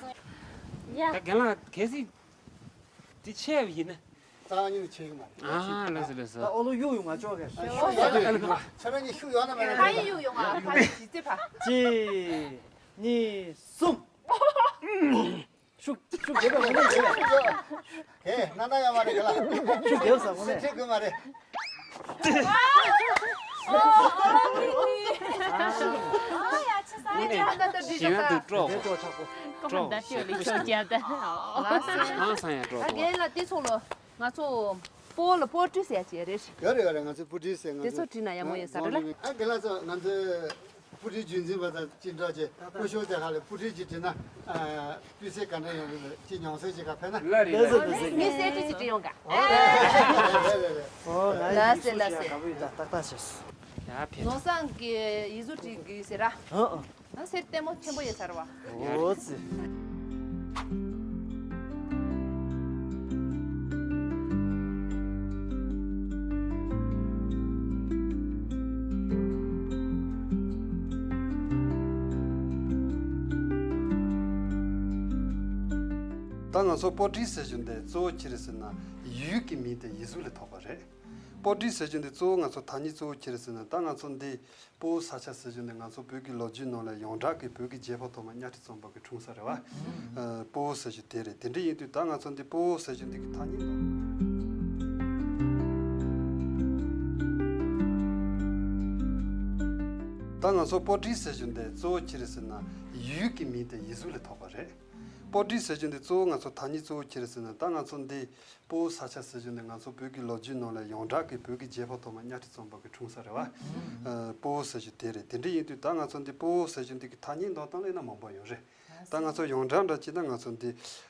ཡ། ད་རྒན་ལགས་གལ་སྲིད་འདི་ཆད་པ་ཡིན་ན། རྩ་བ་ཉིད་ནས་ཆད་ཀྱི་མ་རེད། ཨ་ལགས་སོ་ལགས་སོ། ད་ཨོ་ལོ་གཡུག་ཡོང་ང་ཅོག་གེ། ཤུགས་ཡོད་ན་མེད་ན། ཁ་ཡི་གཡུག་ཡོང་ང་ཁ་ཡི་ཞི་རྩེ་ཕ། གཅིག་གཉིས་གསུམ། ཤུགས་ཤུགས་རྒྱབ་པ་མ་ནས་ཤུགས་རྒྱབ། ཧེ་ན་ན་ཡ་མ་རེད་ག་ལ། ཤུགས་རྒྱབ་ས་མ་ནས། ཁྲིད་དགོས་མ་རེད། ཞིང་ཡང་དུ་དཀྲོག་དཀྲོག་ཞིག་ཁུ་ཞིག་ཨང་སང་ཡང་དཀྲོག་དཀྲོག་ཨང་སང་ཡང་དཀྲོག་དཀྲོག་ཨ། རྒན་ལ་དེ་ཚོ་ལོ། ང་ཚོ་སྤོ་ལ་སྤོ་ཊི་ཟེར་ཡ་ཅིག་རེད། ཡོད་རེད་ཡོད་རེད། ང་ཚོ་སྤོ་ཊི་ཟེར། ང་དེ་ཚོ་ཚོ་བྲིས་ན་ཡག་མོ་ཡོད་ས་རེད་ལ། ཨ་རྒན་ལགས་ཚོ་ང་ཚོའི་སྤོ་ཊི་རྒྱུན་འཛིན་པ་དང་ཅི་འདྲ་ཅེ་སྐུ་ཞབས་དེ་ཧ་ལས་སྤོ་ཊི་ཅིག་བྲིས་ན་ཨ་སྤུས་ཚད་ག་འདྲ་ཡོང་གི་རེད། ཅི་མྱོང་ཚོར་ཅིག་ག་ཕན་ན། ལ་རེད་ལ་རེད། ངས་གསལ་བྲིས་ཅིག་བྲིས་ཡོང་ག་ཨོ་རེད་རེད་རེད། ཨོ་ང་ལ་ཡིག་སེ་ལ་གཟུགས་སེ་ཞིག་ག་བུ་ཡིན་ད་ཏག་ཏག་བྱས་སོང་། ཡ་ཕན། ནོར་བཟང་གིས་ཡིག་གཟུགས་བྲིས་དགོས་ཟེར་ར། ཨ་ཨ། ཨ་སེར་ལྟད་མོ་ཆེན་པོ་ཡོད་ས་རེད་བ། འོ་ཙི། ད་ང་ཚོ་པོ་ཊི་ཟེར་རྒྱུ་འདི་གཙོ་བོ་ཅི་རེད་ཟེར་ན་ཡུལ་གྱི་མིང་དེ་ཡིག་གཟུགས་ལས་ཐོགས་པ་རེད། པོ་ཊི་ཟེར་རྒྱུ་འདི་གཙོ་བོ་ང་ཚོ་ཐ་སྙད་གཙོ་བོ་ཅི་རེད་ཟེར་ན་ད་ང་ཚོ་འདི། སྤོ་བོ་ས་ཆ་ཟེར་རྒྱུ་འདི་ང་ཚོ་བོད་ཀྱི་ལོ་རྒྱུས་ནང་ལ་ཡོངས་གྲགས་ཀྱི་བོད་ཀྱི་རྒྱལ་པོ་ཐོག་མ་གཉའ་ཁྲི་ཙོང་པ་གི་འཁྲུངས་ས་རེད་བ། ཨ་སྤོ་བོ་ཟེར་རྒྱུ་དེ་རེད། དེ་འདྲ་ཡིན་དུས་ད་ང་ཚོ་འདི་སྤོ་བོ་ཟེར་རྒྱུ་འདི་གི་ཐ་སྙད་འདི། ད་ང་ཚོ་པོ་ཊི་ཟེར་རྒྱུ་འདི་གཙོ་བོ་ཅི་རེད་ཟེར་ན་ཡུལ་གྱི་མིང་དེ་ཡིག་གཟུགས་ལས་ཐོགས་པ་རེད། པོ་ཊི་ཟེར་རྒྱུ་འདི་གཙོ་བོ་ང་ཚོ་ཐ་སྙད་གཙོ་བོ་ཅི་རེད་ཟེར་ན་ད་ང་ཚོ་འདི། སྤོ་བོ་ས་ཆ་ཟེར་རྒྱུ་འདི་ང་ཚོ་བོད་ཀྱི་ལོ་རྒྱུས་ནང་ལ་ཡོངས་གྲགས་ཀྱི་བོད་ཀྱི་རྒྱལ་པོ་ཐོག་མ་གཉའ་ཁྲི་ཙོང་པ་གི་འཁྲུངས་ས་རེད་བ། ཨ་སྤོ་བོ་ཟེར་རྒྱུ་དེ་རེད། དེ་འདྲ་ཡིན་དུས་ད་ང་ཚོ་འདི་སྤོ་བོ་ཟེར་རྒྱུ་འདི་གི་ཐ་སྙད་འདོན་སྟངས་ལ་ཡིན་ན་མང་པོ་ཡོད་རེད། ད་ང་ཚོ་ཡོངས་གྲགས་འདྲ་བྱས་ན་ང་ཚོ་འདི་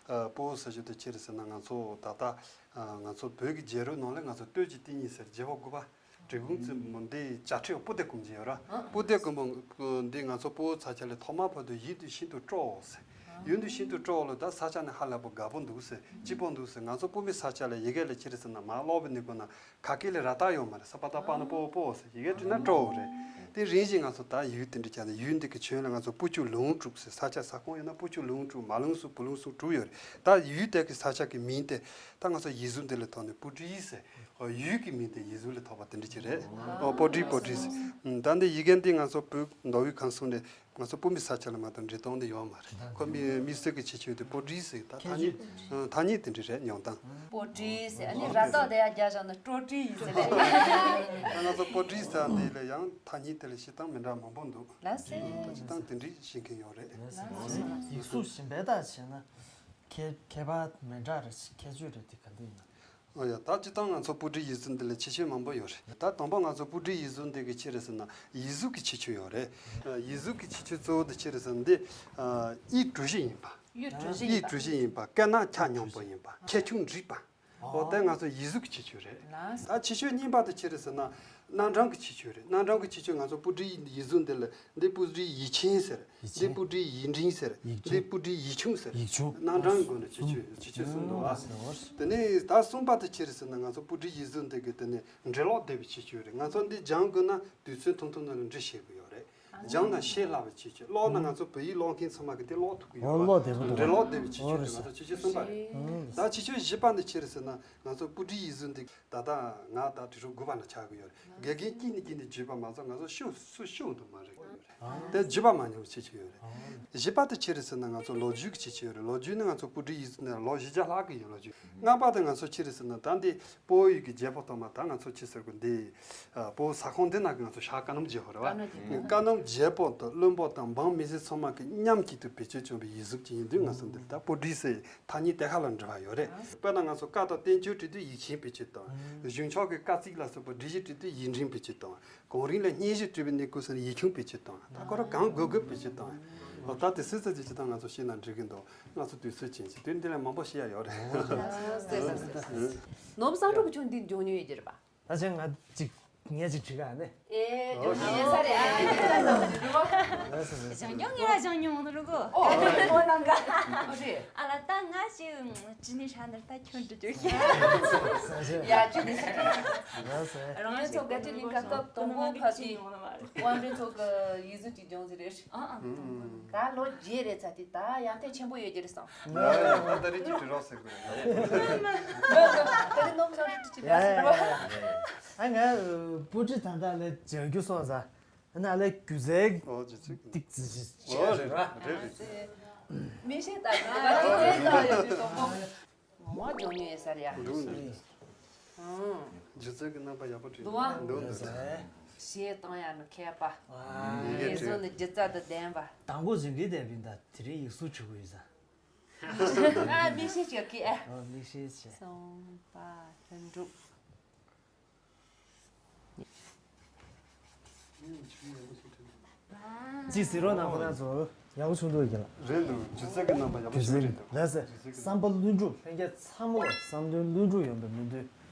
ཨ་སྤོ་བོ་ཟེར་རྒྱུ་དེ་ཅི་རེད་ཟེར་ན་ང་ཚོ་ད་ལྟ་ཨ་ང་ཚོ་བོད་ཀྱི་རྒྱལ་རབས་ནང་ལ་ང་ཚོ་སྟོད་ཀྱི་སྟེང་གཉིས་ཟེར་རྒྱལ་པོ་དགུ་པ། འབྲི་གུང་བཙུན་མོ་འདི་བྱ་ཁྲི་སྤུ་ལྡེ་གུང་རྒྱལ་ཡོད་ར། སྤུ་ལྡེ་གུང་པོ་འདི་ང་ཚོ་སྤོ་བོ་ས་ཆ་ལས་ཐོག་མ་བར་དུ་ཡུལ་དུས་ཤིན་ཏུ་སྤྲོ་བོ་ཟེར། ཡུལ་དུས་ཤིན་ཏུ་སྤྲོ་བོ་ལ་ད་ས་ཆ་ནི་ཧ་ལས་པོ་དགའ་པོ་འདུག་ཟེར་སྐྱིད་པོ་འདུག་ཟེར། ང་ཚོ་སྤུ་མེད་ས་ཆ་ལ་ཡི་གེ་ལ་ཅི་རེད་ཟེར་ན་མ་ཀློག་པའི་ནི་ཀོ་ན་ག་གེ་ལས་ར་ཏག་ཡོད་མ་རེད། ས་པ་ཏ་པ་ན་སྤོ་བོ་སྤོ་བོ་ཟེར་ཡི་གེ་བྲིས་ན་སྤྲོ་བོ་རེད། དེ་རིང་བཞིན་ང་ཚོ་ད་ཡུལ་དེ་འདྲ་བྱས་ན་ཡུལ་འདི་གི་ཁྱོན་ལ་ང་ཚོ་སྤུ་ཆུ་ལུང་དྲུག་ཟེར་ས་ཆ་ས་ཁོངས་ཡོད་ན་སྤུ་ཆུ་ལུང་དྲུག་མ་ལུང་གསུམ་བུ་ལུང་གསུམ་དྲུག་ཡོད་རེད། ད་ཡུལ་དེ་གི་ས་ཆ་གི་མིང་དེ་ད་ང་ཚོ་ཡིག་གཟུགས་འདི་ལ་ཐོག་ནས་སྤུ་ཊི་ཟེར། ཨོ་ཡུལ་གྱི་མིང་དེ་ཡིག་གཟུགས་ལས་ཐོགས་པ་དེ་འདྲ་ཅིག་རེད། ཨོ་པོ་ཊི་པོ་ཊི་ཟེར། ཨུམ་ད་འདི་ཡི་གེ་འདི་ང་ཚོ་བོད་མདོ་དབུས་ཁམས་གསུམ་ནས་ང་ཚོ་སྤུ་མེད་ས་ཆ་ལ་མ་གཏོགས་འབྲི་སྟངས་འདི་ཡོད་མ་རེད། ཁོ་མི་མི་སེར་གྱི་ཁྱད་ཆོས་དེ་པོ་ཊི་ཟེར། ད་ཐ་སྙད་ཨ་ཐ་སྙད་དེ་འདྲ་རེད་ཉོང་དང་། པོ་ཊི་ཟེར་ཨ་ནི་ར་ཏོག་དེ་ཡང་རྒྱག་བཞག་ན་ཀྲོ་ཊི་ཡིན་ཟེར་རེད། ད་ང་ཚོ་པོ་ཊི་ཟེར་འདི་ལ་ཡང་ཐ་སྙད་དེ་ལ་བཤད་སྟངས་མི་འདྲ་མང་པོ་འདུག་ལགས་སེ། ད་སྤྱིར་བཏང་དེ་འདྲ་བཤད་མཁན་ཡོད་རེད། ལགས་སེ། ཡིག་གཟུགས་གཞན་པའི་ལྟ་བྱས་ན་ཁྱད་ཁྱད་པར་མི་འདྲ་རེད། ཁྱད་ཆོས་རེད་དེ་ག་འདྲ་ཡིན་ན། ཨོ་ཡ། ད་སྤྱིར་བཏང་ང་ཚོ་པོ་ཊི་ཡིག་གཟུགས་འདི་ལ་ཁྱད་ཆོས་མང་པོ་ཡོད་རེད། ད་དང་པོ་ང་ཚོ་པོ་ཊི་ཡིག་གཟུགས་འདི་གི་ཆི་རེད་ཟེར་ན་ཡིག་གཟུགས་ཀྱི་ཁྱད་ཆོས་ཡོད་རེད། ཨ་ཡིག་གཟུགས་ཀྱི་ཁྱད་ཆོས་གཙོ་བོ་དེ་ཆི་རེད་ཟེར་ན་འདི་ཨ་ཡིག་གྲུ་བཞི་ཡིན་པ། ཡིག་གྲུ་བཞི་ཡིན་པ། ཡིག་གྲུ་བཞི་ཡིན་པ། སྐད་ནག་ཆ་སྙོམས་པོ་ཡིན་པ། ཁྱད་ཆོས་འགྲིག་པ། འོ་དེ་ང་ཚོ་ཡིག་གཟུགས་ཀྱི་ཁྱད་ཆོས་རེད། ད་ཁྱད་ཆོས་གཉིས་པ་དེ་ཆི་རེད་ཟེར་ན་རྣམ་གྲངས་ཀྱི་ཁྱད་ཆོས་རེད། རྣམ་གྲངས་ཀྱི་ཁྱད་ཆོས་ང་ཚོ་པོ་ཊི་ཡིག་གཟུགས་འདི་ལ་འདི་པོ་ཊི་ཡིག་ཆེན་ཟེར། ཡིག་ཆེན། འདི་པོ་ཊི་ཡིག་འབྲིང་ཟེར། ཡིག་ཆུང་། འདི་པོ་ཊི་ཡིག་ཆུང་ཟེར། ཡིག་ཆུང་། རྣམ་གྲངས་སྒོ་ནས་ཁྱད་ཆོས་ཁྱད་ཆོས་གསུམ་འདུག་ཨ། ཨ་ཟེར་བ། དེ་ནས་ད་གསུམ་པ་དེ་ཆི་རེད་ཟེར་ན་ང་ཚོ་པོ་ཊི་ཡིག་གཟུགས་འདི་གི་དེ་ནས་འབྲི་ཀློག་བདེ་བའི་ཁྱད་ཆོས་རེད། ང་ཚོ་འདི་སྦྱང་དགོས་ན་དུས་ཚོད་ཐུང་ཐུང་ནང་ལ་འབྲི་ཤེས་དགོས་ཡོད་རེད། སྦྱང་ན་ཤེས་སླ་བའི་ཁྱད་ཆོས། ཀློག་ན་ང་ཚོ་བོད་ཡིག་ཀློག་མཁན་ཚང་མ་གི་དེ་ཀློག་ཐུབ་ཀྱི་ཡོད་རེད། ཀློག་བདེ་པོ་འདུག་འབྲི་ཀློག་བདེ་བའི་ཁྱད་ཆོས་རེད། ང་ཚོ་ཁྱད་ཆོས་གསུམ་པ་རེད། ད་ཁྱད་ཆོས་བཞི་པ་འདི་ཆི་རེད་ཟེར་ན་ང་ཚོ་པོ་ཊི་ཡིག་གཟུགས་འདི་ད་ལྟ་ང་ད་དུས་རབས་དགུ་པ་ན་ཆགས་ཀྱི་ཡོད་རེད། དགེ་རྒན་གཅིག་ནས་གཅིག་ནས་བརྒྱུད་པ་མ་གཏོགས་ང་ཚོ་ཤུགས་སུ་ཤུགས་འདུག་མ་རེད་གོ་ཡོད་རེད། དེ་བརྒྱུད་པ་མ་མྱོང་བའི་ཁྱད་ཆོས་ཡོད་རེད། བཞི་པ་དེ་ཆི་རེད་ཟེར་ན་ང་ཚོ་ལོ་རྒྱུས་ཀྱི་ཁྱད་ཆོས་ཡོད་རེད། ལོ་རྒྱུས་ནི་ང་ཚོ་པོ་ཊི་ཡིག་གཟུགས་ནས་ལོ་བཞི་བརྒྱ་ལྷག་གི་ཡོད། ལོ་རྒྱུས། ལྔ་པ་དེ་ང་ཚོ་ཆི་རེད་ཟེར་ན་ད་འདི་སྤོ་བོ་ཡུལ་གྱི་རྒྱལ་པོ་ཐོག་མ་ད་ང་ཚོ་ཆི་ཟེར་དགོས་འདི་ཨ་སྤོ་བོ་ས་ཁོངས་འདི་ན་གི་ང་ཚོ་ཤར་ཀ་གནམ་རྒྱལ་པོ་རེད་བ། ཀ་གནམ་རྒྱལ་པོ་དང་བློན་པོ་དང་འབངས་མི་སེར་ཚང་མ་གི་མཉམ་གཅིག་ཏུ་བེད་སྤྱོད་བྱུང་བའི་ཡིག་གཟུགས་ཅིག་ཡིན་དུས་ང་ཚོ་འདི་ལ་ད་པོ་ཊི་ཟེར་ཐ་སྙད་དེ་ཁ་ལ་འབྲི་བ་ཡོད་རེད། དཔེར་ན་ང་ཚོ་བཀའ་དང་བསྟན་བཅོས་བྲིས་དུས་ཡིག་ཆེན་བེད་སྤྱོད་བཏང་། གཞུང་ཕྱོགས་ཀྱི་བཀའ་གཙིགས་ལ་སོགས་པ་སྒྲིག་གཞི་བྲིས་དུས་ཡིག་འབྲིང་བེད་སྤྱོད་བཏང་། གོང་རིམ་ལ་སྙན་ཞུ་བྲིས་པའི་གནས་སྐབས་སུ་ཡིག་ཆུང་བེད་སྤྱོད་བཏང་། ད་ཁོ་རང་གང་དགོས་དགོས་བེད་སྤྱོད་བཏང་། འོ་ད་དེ་སྲིད་ཚད་ཀྱི་སྤྱི་བཏང་ང་ཚོ་ཤེས་ན་འགྲིག་གི་འདུག་ང་ཚོ་དུས་ཚོད་ཕྱིན་ཅི་དུས་འདི་ལས་མང་པོ་ཤེས་ཡ་ཡོད་རེད། ནོར་བུ་བསམ་འགྲུབ་ཀྱི་ཁྱོད་འདི་མགྱོགས་མྱོང་ཡོད་ཀྱི་རེད་པ། ད་ཆ་ང་ཅིག་ངས་ཅིག་བྲིས་ག་ནས། ཨེ་མགྱོགས་མྱོང་ཡོད་ས་རེད། ཨ་ནི་ཁྱོད་ལ་ལོ་རེད་པ། ཞང་སྐྱོང་ངེད་ལ་ཞང་སྐྱོང་འོང་དུ་རུ་གོ། ཨོ་ཨོ་ནང་ག་ཨོ་རེད། ཨ་ལ་ད་ང་ཞིག་ཅི་ནས་ཧྲ་ནར་ད་ཁྱོད་འདྲི་རྒྱུ་ཤེས། ཡ་ཅི་ནས་ཧྲ་ནར། རང་ཚོ་ག་ཅི་ལིང་ག་སྐབས་དང་པོ་ཕབ་ཀྱི་དབང་འདྲེན་ཚོ་གི་ཡིག་གཟུགས་ཀྱི་ལྗོངས་ཟེར་རེད། ཨ་ཨ། ད་ལོ་བརྒྱད་རེད་ཚ་དེ་ད་ཡང་ཐེངས་ཆེན་པོ་ཡོད་ཀྱི་རེད་སོང་། ད་ད་རེད་ཀྱི་དྲི་རོགས་ཟེར་དགོས་རེད། ད་རེད་ནོམ་སོང་རེད་ཀྱི་ཡ་ཡ་ཡ་ཡ། ཨ་ང་པུ་ཀྲི་ད་ད་ལས་བྱ་རྒྱུ་སོང་ཟ། ཨ་ན་ལས་རྒྱུ་རྫས་ཨོ་ཅི་ཅི་ཏིག་ཙི་ཅི་ཅི་ཨོ་རེད་རེད་རེད་རེད། མི་ཤེས་ད་ང་ཅི་བྱེད་ཙང་ཡོད་དུས་དང་པོ། ངོ་མ་སྦྱོང་མྱོང་ཡོད་ས་རེད་ཡ། འདུག་འདུག་ཨང་། སྒྱུ་རྩལ་གྱི་རྣམ་པ་ཡག་པོ་བྲིས་འདུག་ཨ། འདུག་འདུག་གཞས་གཏོང་ཡག་ནི་མཁས་པ། ཡིག་ཡིག་བྲིས། གཟུགས་ནི་སྒྱུ་རྩལ་དང་ལྡན་པ། དང་པོ་ཟིན་གི་བསྡད་པ་ཡིན་ད། དེ་རིང་ཡིག་གཟུགས་བྲིས་དགོས་ཡིན་ས། ཨ་མིག་ཤེལ་ཅིག་གི་ཨ། ཨོ་མིག་ཤེལ་ཅིག་གསུམ་པ་ལྷུན་གྲུབ། ཅིག་ཟེར་རོགས་གནང་ཁོ་ན་ཚོ། ཡག་པོ་བྱུང་འདུག་གི་ལ། རེད་འདུག་སྒྱུ་རྩལ་གྱི་རྣམ་པ་ཡག་པོ་བྱུང་རེད་འདུག་སྒྱུ་རྩལ་གྱི་བསམ་པ་ལྷུན་གྲུབ། ལྷན་རྒྱས་ཚང་མ་ལ་བསམ་དོན་ལྷུན་གྲུབ་ཡོང་བའི་སྨོན་འདུན་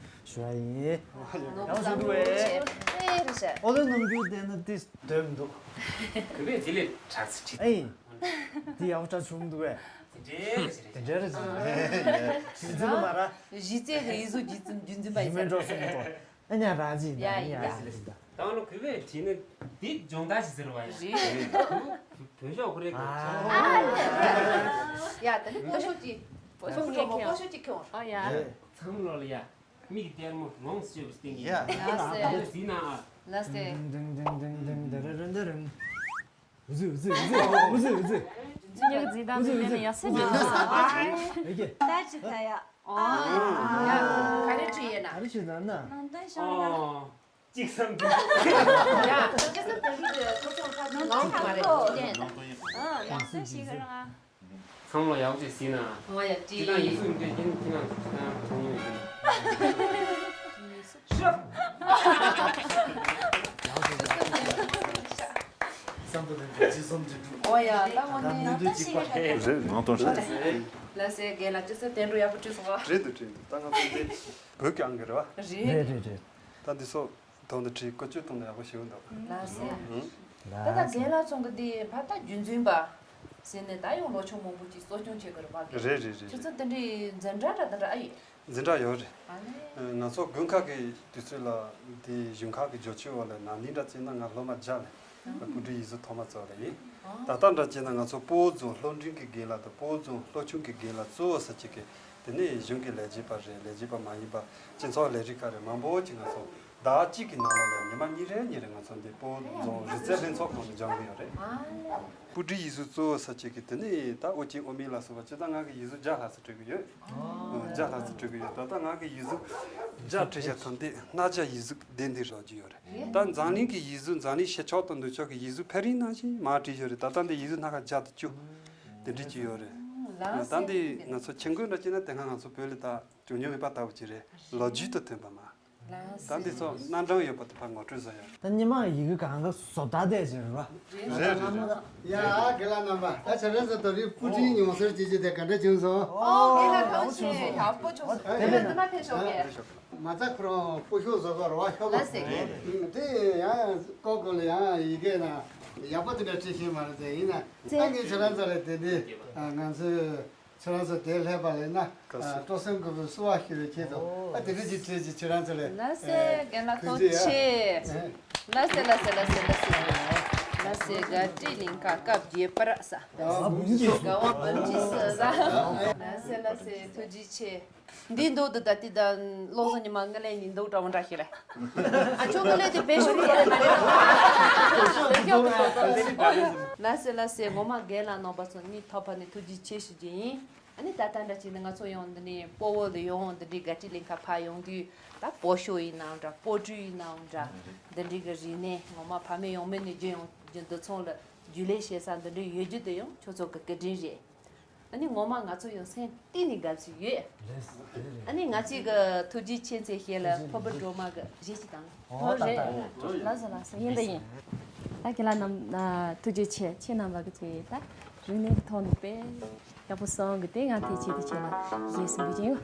ཞུ་ཡ་ཡིན། ཡག་པོ་བྱུང་འདུག་བས། ཨོ་ལེ་ནམ་རྒྱུན་བལྟས་ན་ཏིས་འདོད་མི་འདུག་གུས་པས་དེ་ལས་དྲག་ཚིག་ཁྲིད། ཨེ། འདི་ཡག་པོ་ཅིག་བྱུང་འདུག་བས། དེ་འདྲའི་རེད། དེ་འདྲའི་རེད། ཡིན་ཚུལ་མ་ར། གཞི་རྩའི་གི་ཡིག་གཟུགས་རྒྱུད་འཛིན་རྒྱུད་འཛིན་པ་ཡིན་ཡིན་མིན་ཚར། འགྲོ་སོང་མི་འདུག་ཨ་ནི་ར་ཅི་ཡ་ཡ་ཡ་ཡ། ད་ལོ་གུས་པས་བྲིས་ནས་འདི་སྦྱོང་བརྡར་ཞིག་ཟེར་བ་ཡ། རེད། བོད་ཤོག་ཁོ་རེ་གི། ཨ། ཡ་ད་ནི་བོད་ཤོག་ཅིག་བོད་ཤོག་ངས་ཁྱེར། བོད་ཤོག་ཅིག་ཁྱོངས། ཨ་ཡ། ཚང་མ་ལོ་ལ་ཡ། མིག་ལྟད་མོ་ལོངས་སྤྱོད་པའི་སྟེང་གི། ཡ། ལ་སེ། ད་ལོ་ཟིན་ན་ཨ། ལ་སེ། འཛིན་ཉག་འཛིན་ད་འདི་མེད་ན་ཡག་སེ་ཉག་སེ། ཨེ་ཀྱེ། ད་ཅི་ད་ཡ། ཨ། ཡ། ག་རེ་བྲིས་ཡོད་ན། ག་རེ་བྲིས་ན་ན། ནང་དོན་ཤོང་ཡ། ཨོ། ཅིག་བསམ་གྱི། ཡ། ཅི་བསམ་གྱི་འདུག་ཐོ་ཚོང་ཁ་ཅིག་ནང་དུ་མ་རེད། ཅི་ལན། ཨ། ཡག་སེ་ཞིག་རང་། ཚང་མ་ཡག་པོ་ཅིག་ཟིན་ན། ཨོ་ཡ་ཅི། ཅི་དང་ཡིག་གཟུགས་འདི་ཡིན་ཁྱི་ནང་ཅི་དང་ཚོང་ཡོད་ཀྱི། བསམ་པ་ལྡན་པའི་ཅི་བསམ་དེ་འགྲུབ། ཨོ་ཡ་ད་ངོ་ནས་ནང་དོན་ཞིག་རེད། ནང་དོན་ཞིག་ལ་སེ་རྒན་ལགས་ཅི་སེ་དེ་འགྲོ་ཡག་པོ་བྲིས་སོང་ཨ། རེད་འདུག་བྲིས་འདུག་ད་ང་ཚོ་འདི་བོད་ཀྱི་ཨང་ཀི་རེད་བ། རེད། རེད་རེད་རེད། ད་འདི་སོགས། དོན་དུ་ཁྲིད་བཀོལ་སྤྱོད་གཏོང་ན་ཡག་པོ་ཞིག་འདུག་ལགས་སེ། ཨང་། ད་ལྟ་རྒན་ལགས་ཚོ་གི་འདི་ཕ་ད་རྒྱུན་འཛིན་པ་ཟེར་ནས་ད་ཡང་ལོ་ཆུང་མང་པོ་ཅིག་གསོ་སྐྱོང་བྱེད་དགོས་རེད་པ། རེད་རེད་རེད། ཁྱོད་ཚོ་དེ་འདྲའི་འཛིན་གྲྭ་འདྲ་དེ་འདྲ་ཨ་ཡོད། འཛིན་གྲྭ་ཡོད་རེད། ཨ་ནི། ང་ཚོ་དགུན་ཁ་གི་དུས་ཚོད་ལ་དེ་ཞུན་ཁ་གི་རྒྱུགས་ཆུ་བ་ལ་ན་ནིང་འདྲ་བྱས་ན་ང་སློབ་མ་བརྒྱ་ལས་སྤོ་བོ་ཊའི་ཡིག་གཟུགས་ཐོག་མ་བཙལ་བ་ཡིན། ད་ལྟ་འདྲ་བྱས་ན་ང་ཚོ་སྤོ་བོ་རྫོང་སློབ་འབྲིང་གི་དགེ་ལགས་དང་སྤོ་བོ་རྫོང་སློབ་ཆུང་གི་དགེ་ལགས་གཙོ་བོ་ཟེར་བྱེད་ཀྱི། དེ་ནས་གཞུང་གི་ལས་བྱེད་པ་རེད། ལས་བྱེད་པ་མ་ཡིན་པ་སྤྱི་ཚོགས་ལས་རིགས་ཁག་རེད། མང་པོ་ཅིག་ང་ཚོ་ཟླ་གཅིག་གི་ནང་ལོགས་ལ་ཉི་མ་གཉིས་རེ་གཉིས་རེ་ང་ཚོ་འདི་སྤོ་བོ་རྫོང་རིག་རྩལ་ལྷན་ཚོགས་ཁང་དུ་སྦྱང་གི་ཡོད་རེད། སྤོ་བོ་ཊའི་ཡིག་གཟུགས་གཙོ་བོ་ཟེར་བྱེད་ཀྱི་དེ་ནས་ད་ཨོ་ཅི་ཨོ་མི་ལ་སོགས་པ་སྤྱིར་བཏང་ང་གི་ཡིག་གཟུགས་བརྒྱ་ལྷག་ཙམ་བྲིས་གི་ཡོད། བརྒྱ་ལྷག་ཙམ་བྲིས་གི་ཡོད། ད་ལྟ་ང་གི་ཡིག་གཟུགས་བརྒྱ་བྲིས་བཞག་ཐོན་ཏེ་སྣ་བརྒྱ་ཡིག་གཟུགས་དེ་འདི་རག་གི་ཡོད་རེད། ད་འཛམ་གླིང་གི་ཡིག་གཟུགས་འཛམ་གླིང་ཤར་ཕྱོགས་དང་ནུབ་ཕྱོགས་ཀྱི་ཡིག་གཟུགས་ཕལ་རིང་ནང་བཞིན་མར་བྲིས་ཡོད་རེད། ད་ལྟ་འདི་ཡིག་གཟུགས་སྣ་ཁ་བརྒྱ་དང་བཅུ་དེ་འདྲ་ཅིག་ཡོད་རེད། ད་འདི་ང་ཚོ་ཁྱེད་མགོན་འདྲ་བྱས་ན་དེ་སྔ་ང་ཚོ་བོད་ལ་ད་བྱུང་མྱོང་མེད་པ་ལྟ་བུ་ཅིག་རེད། ལོ་རྒྱུས་དང་མཐུན་པ་མ། ད་འདི་ཚོ་རྣམ་གྲངས་ཡོད་པ་དེ་ཕར་ངོ་སྤྲོད་བཟོ་ཡ། ད་ཉི་མ་ཡི་གེ་གང་ག་བཟོ་ལྟ་བསྡད་ཅིག་རེད་བ། རེད་རེད་རེད། ཡ་ཨ་དགེ་ལགས་རྣམ་པ་ད་ཆ་རེ་ཟ་དོ་རིག་སྤུ་གྲིའི་མྱོང་ཚོར་ཅི་ཅི་དེ་ག་འདྲ་བྱུང་སོང་། ཨོ་དགེ་ལགས་ཐུགས་རྗེ་ཆེ། ཡག་པོ་བྱུང་སོང་། དེ་བས་ན་ཕེབས་ཤོག་གས། མ་རྩ་ཁོ་རང་སྤོ་ཤོག་བཟོ་གར་བ་ཤོག་ལ་ཟེར་གི། དེ་ཡང་ཀོ་ཀོ་ལ་ཡང་ཡི་གེ་ན་ཡག་པོ་དེ་འདྲ་བྲིས་ཤེས་མ་རེད་དེ་ཡིན་ན་ད་ངས་ཁྱེད་རང་ཚོ་ལ་དེ་འདི་ང་ཚོའི་ཁྱེད་རང་ཚོ་དེ་སླེབས་པ་ལས་ན་སྤྲོ་སེམས་དགོས་པའི་བསུ་བ་ཞུ་བའི་ཆེད་དུ་ཨ་དེ་འདྲ་ཅིག་བྲིས་ཅིག་ཁྱེད་རང་ཚོ་ལ་ལ་ཟེར་གི་ན་ཐུགས་རྗེ་ཆེ། ལ་ཟེར་ལ་ཟེར་ལ་ཟེར་ལ་ཟེར་ལ་ཟེར་དགའ་སྤྲོའི་གླིང་ཁ་སྐབས་བརྒྱད་པར་ས་དགའ་བ་འབུམ་གྱིས་ས་ལ་ཟེར་ལ་ཟེར་ཐུགས་རྗེ་ཆེ། འདི་འདུག་འདི་ད་འདི་ད་བློ་བཟང་ཉི་མ་ངའི་ལས་ནི་འདུག་འདྲ་བོ་འདྲ་ཞིག་རེད། ཨ་ཆོ་ངའི་ལས་དེ་བེད་ཤོག་རེད་མ་རེད། ལ་སེ་ལ་སེ་ངོ་མ་རྒན་ལགས་རྣམ་པ་ཚོ་ངའི་ཐོག་ཕ་ནས་ཐུགས་རྗེ་ཆེ་ཞུ་རྒྱུ་ཡིན། ཨ་ནི་ད་ལྟ་འདྲ་བྱས་ནས་ང་ཚོ་ཡང་འདི་ནས་སྤོ་བོ་ལ་ཡོང་འདི་འདྲའི་དགའ་སྤྲོའི་གླིང་ཁ་ཕར་ཡོང་དུས་ད་སྤོ་ཤོག་ཡིན་ནའང་འདྲ་སྤོ་ཊི་ཡིན་ནའང་འདྲ་འདི་འདྲའི་གི་རིག་གནས་ངོ་མ་ཕ་མེས་ཡང་མེས་ནས་བརྒྱུད་ཡོང་རྒྱུ་འདི་ཚོ་ལ་རྒྱུས་ལོན་བྱེད་ས་འདི་འདྲའི་ཡོད་རྒྱུ་དེ་ཡང་ཁྱོད་ཚོ་གི་སྐུ་དྲིན་རེད། ཨ་ནི་ངོ་མ་ང་ཚོ་ཡང་སེམས་གཏིང་ནས་དགའ་བསུ་ཡོད། རེད་རེད་རེད། ཨ་ནི་ང་ཚོའི་གི་ཐུགས་རྗེ་ཆེ་མཚན་ཞེས་ལ་ཕུར་བུ་སྒྲོལ་མ་གི་གཞས་ཅིག་དང་། ཨོ་ད་ད་ལགས་སོ་ལགས་སོ་ཡིན་ད་ཡིན། ད་ཁྱེད་ལ་རྣམས་ཐུགས་རྗེ་ཆེ། ཁྱེད་རྣམ་པ་གི་ཚེ་ད་རིག་གནས་ཀྱི་ཐོག་ནས་དཔེ་ཡག་པོ་གསུང་གི་དེ་ང་དེ་ཆེད་དུ་ཁྱེད་ལ་གཞས་གསུང་གི་ཡིན།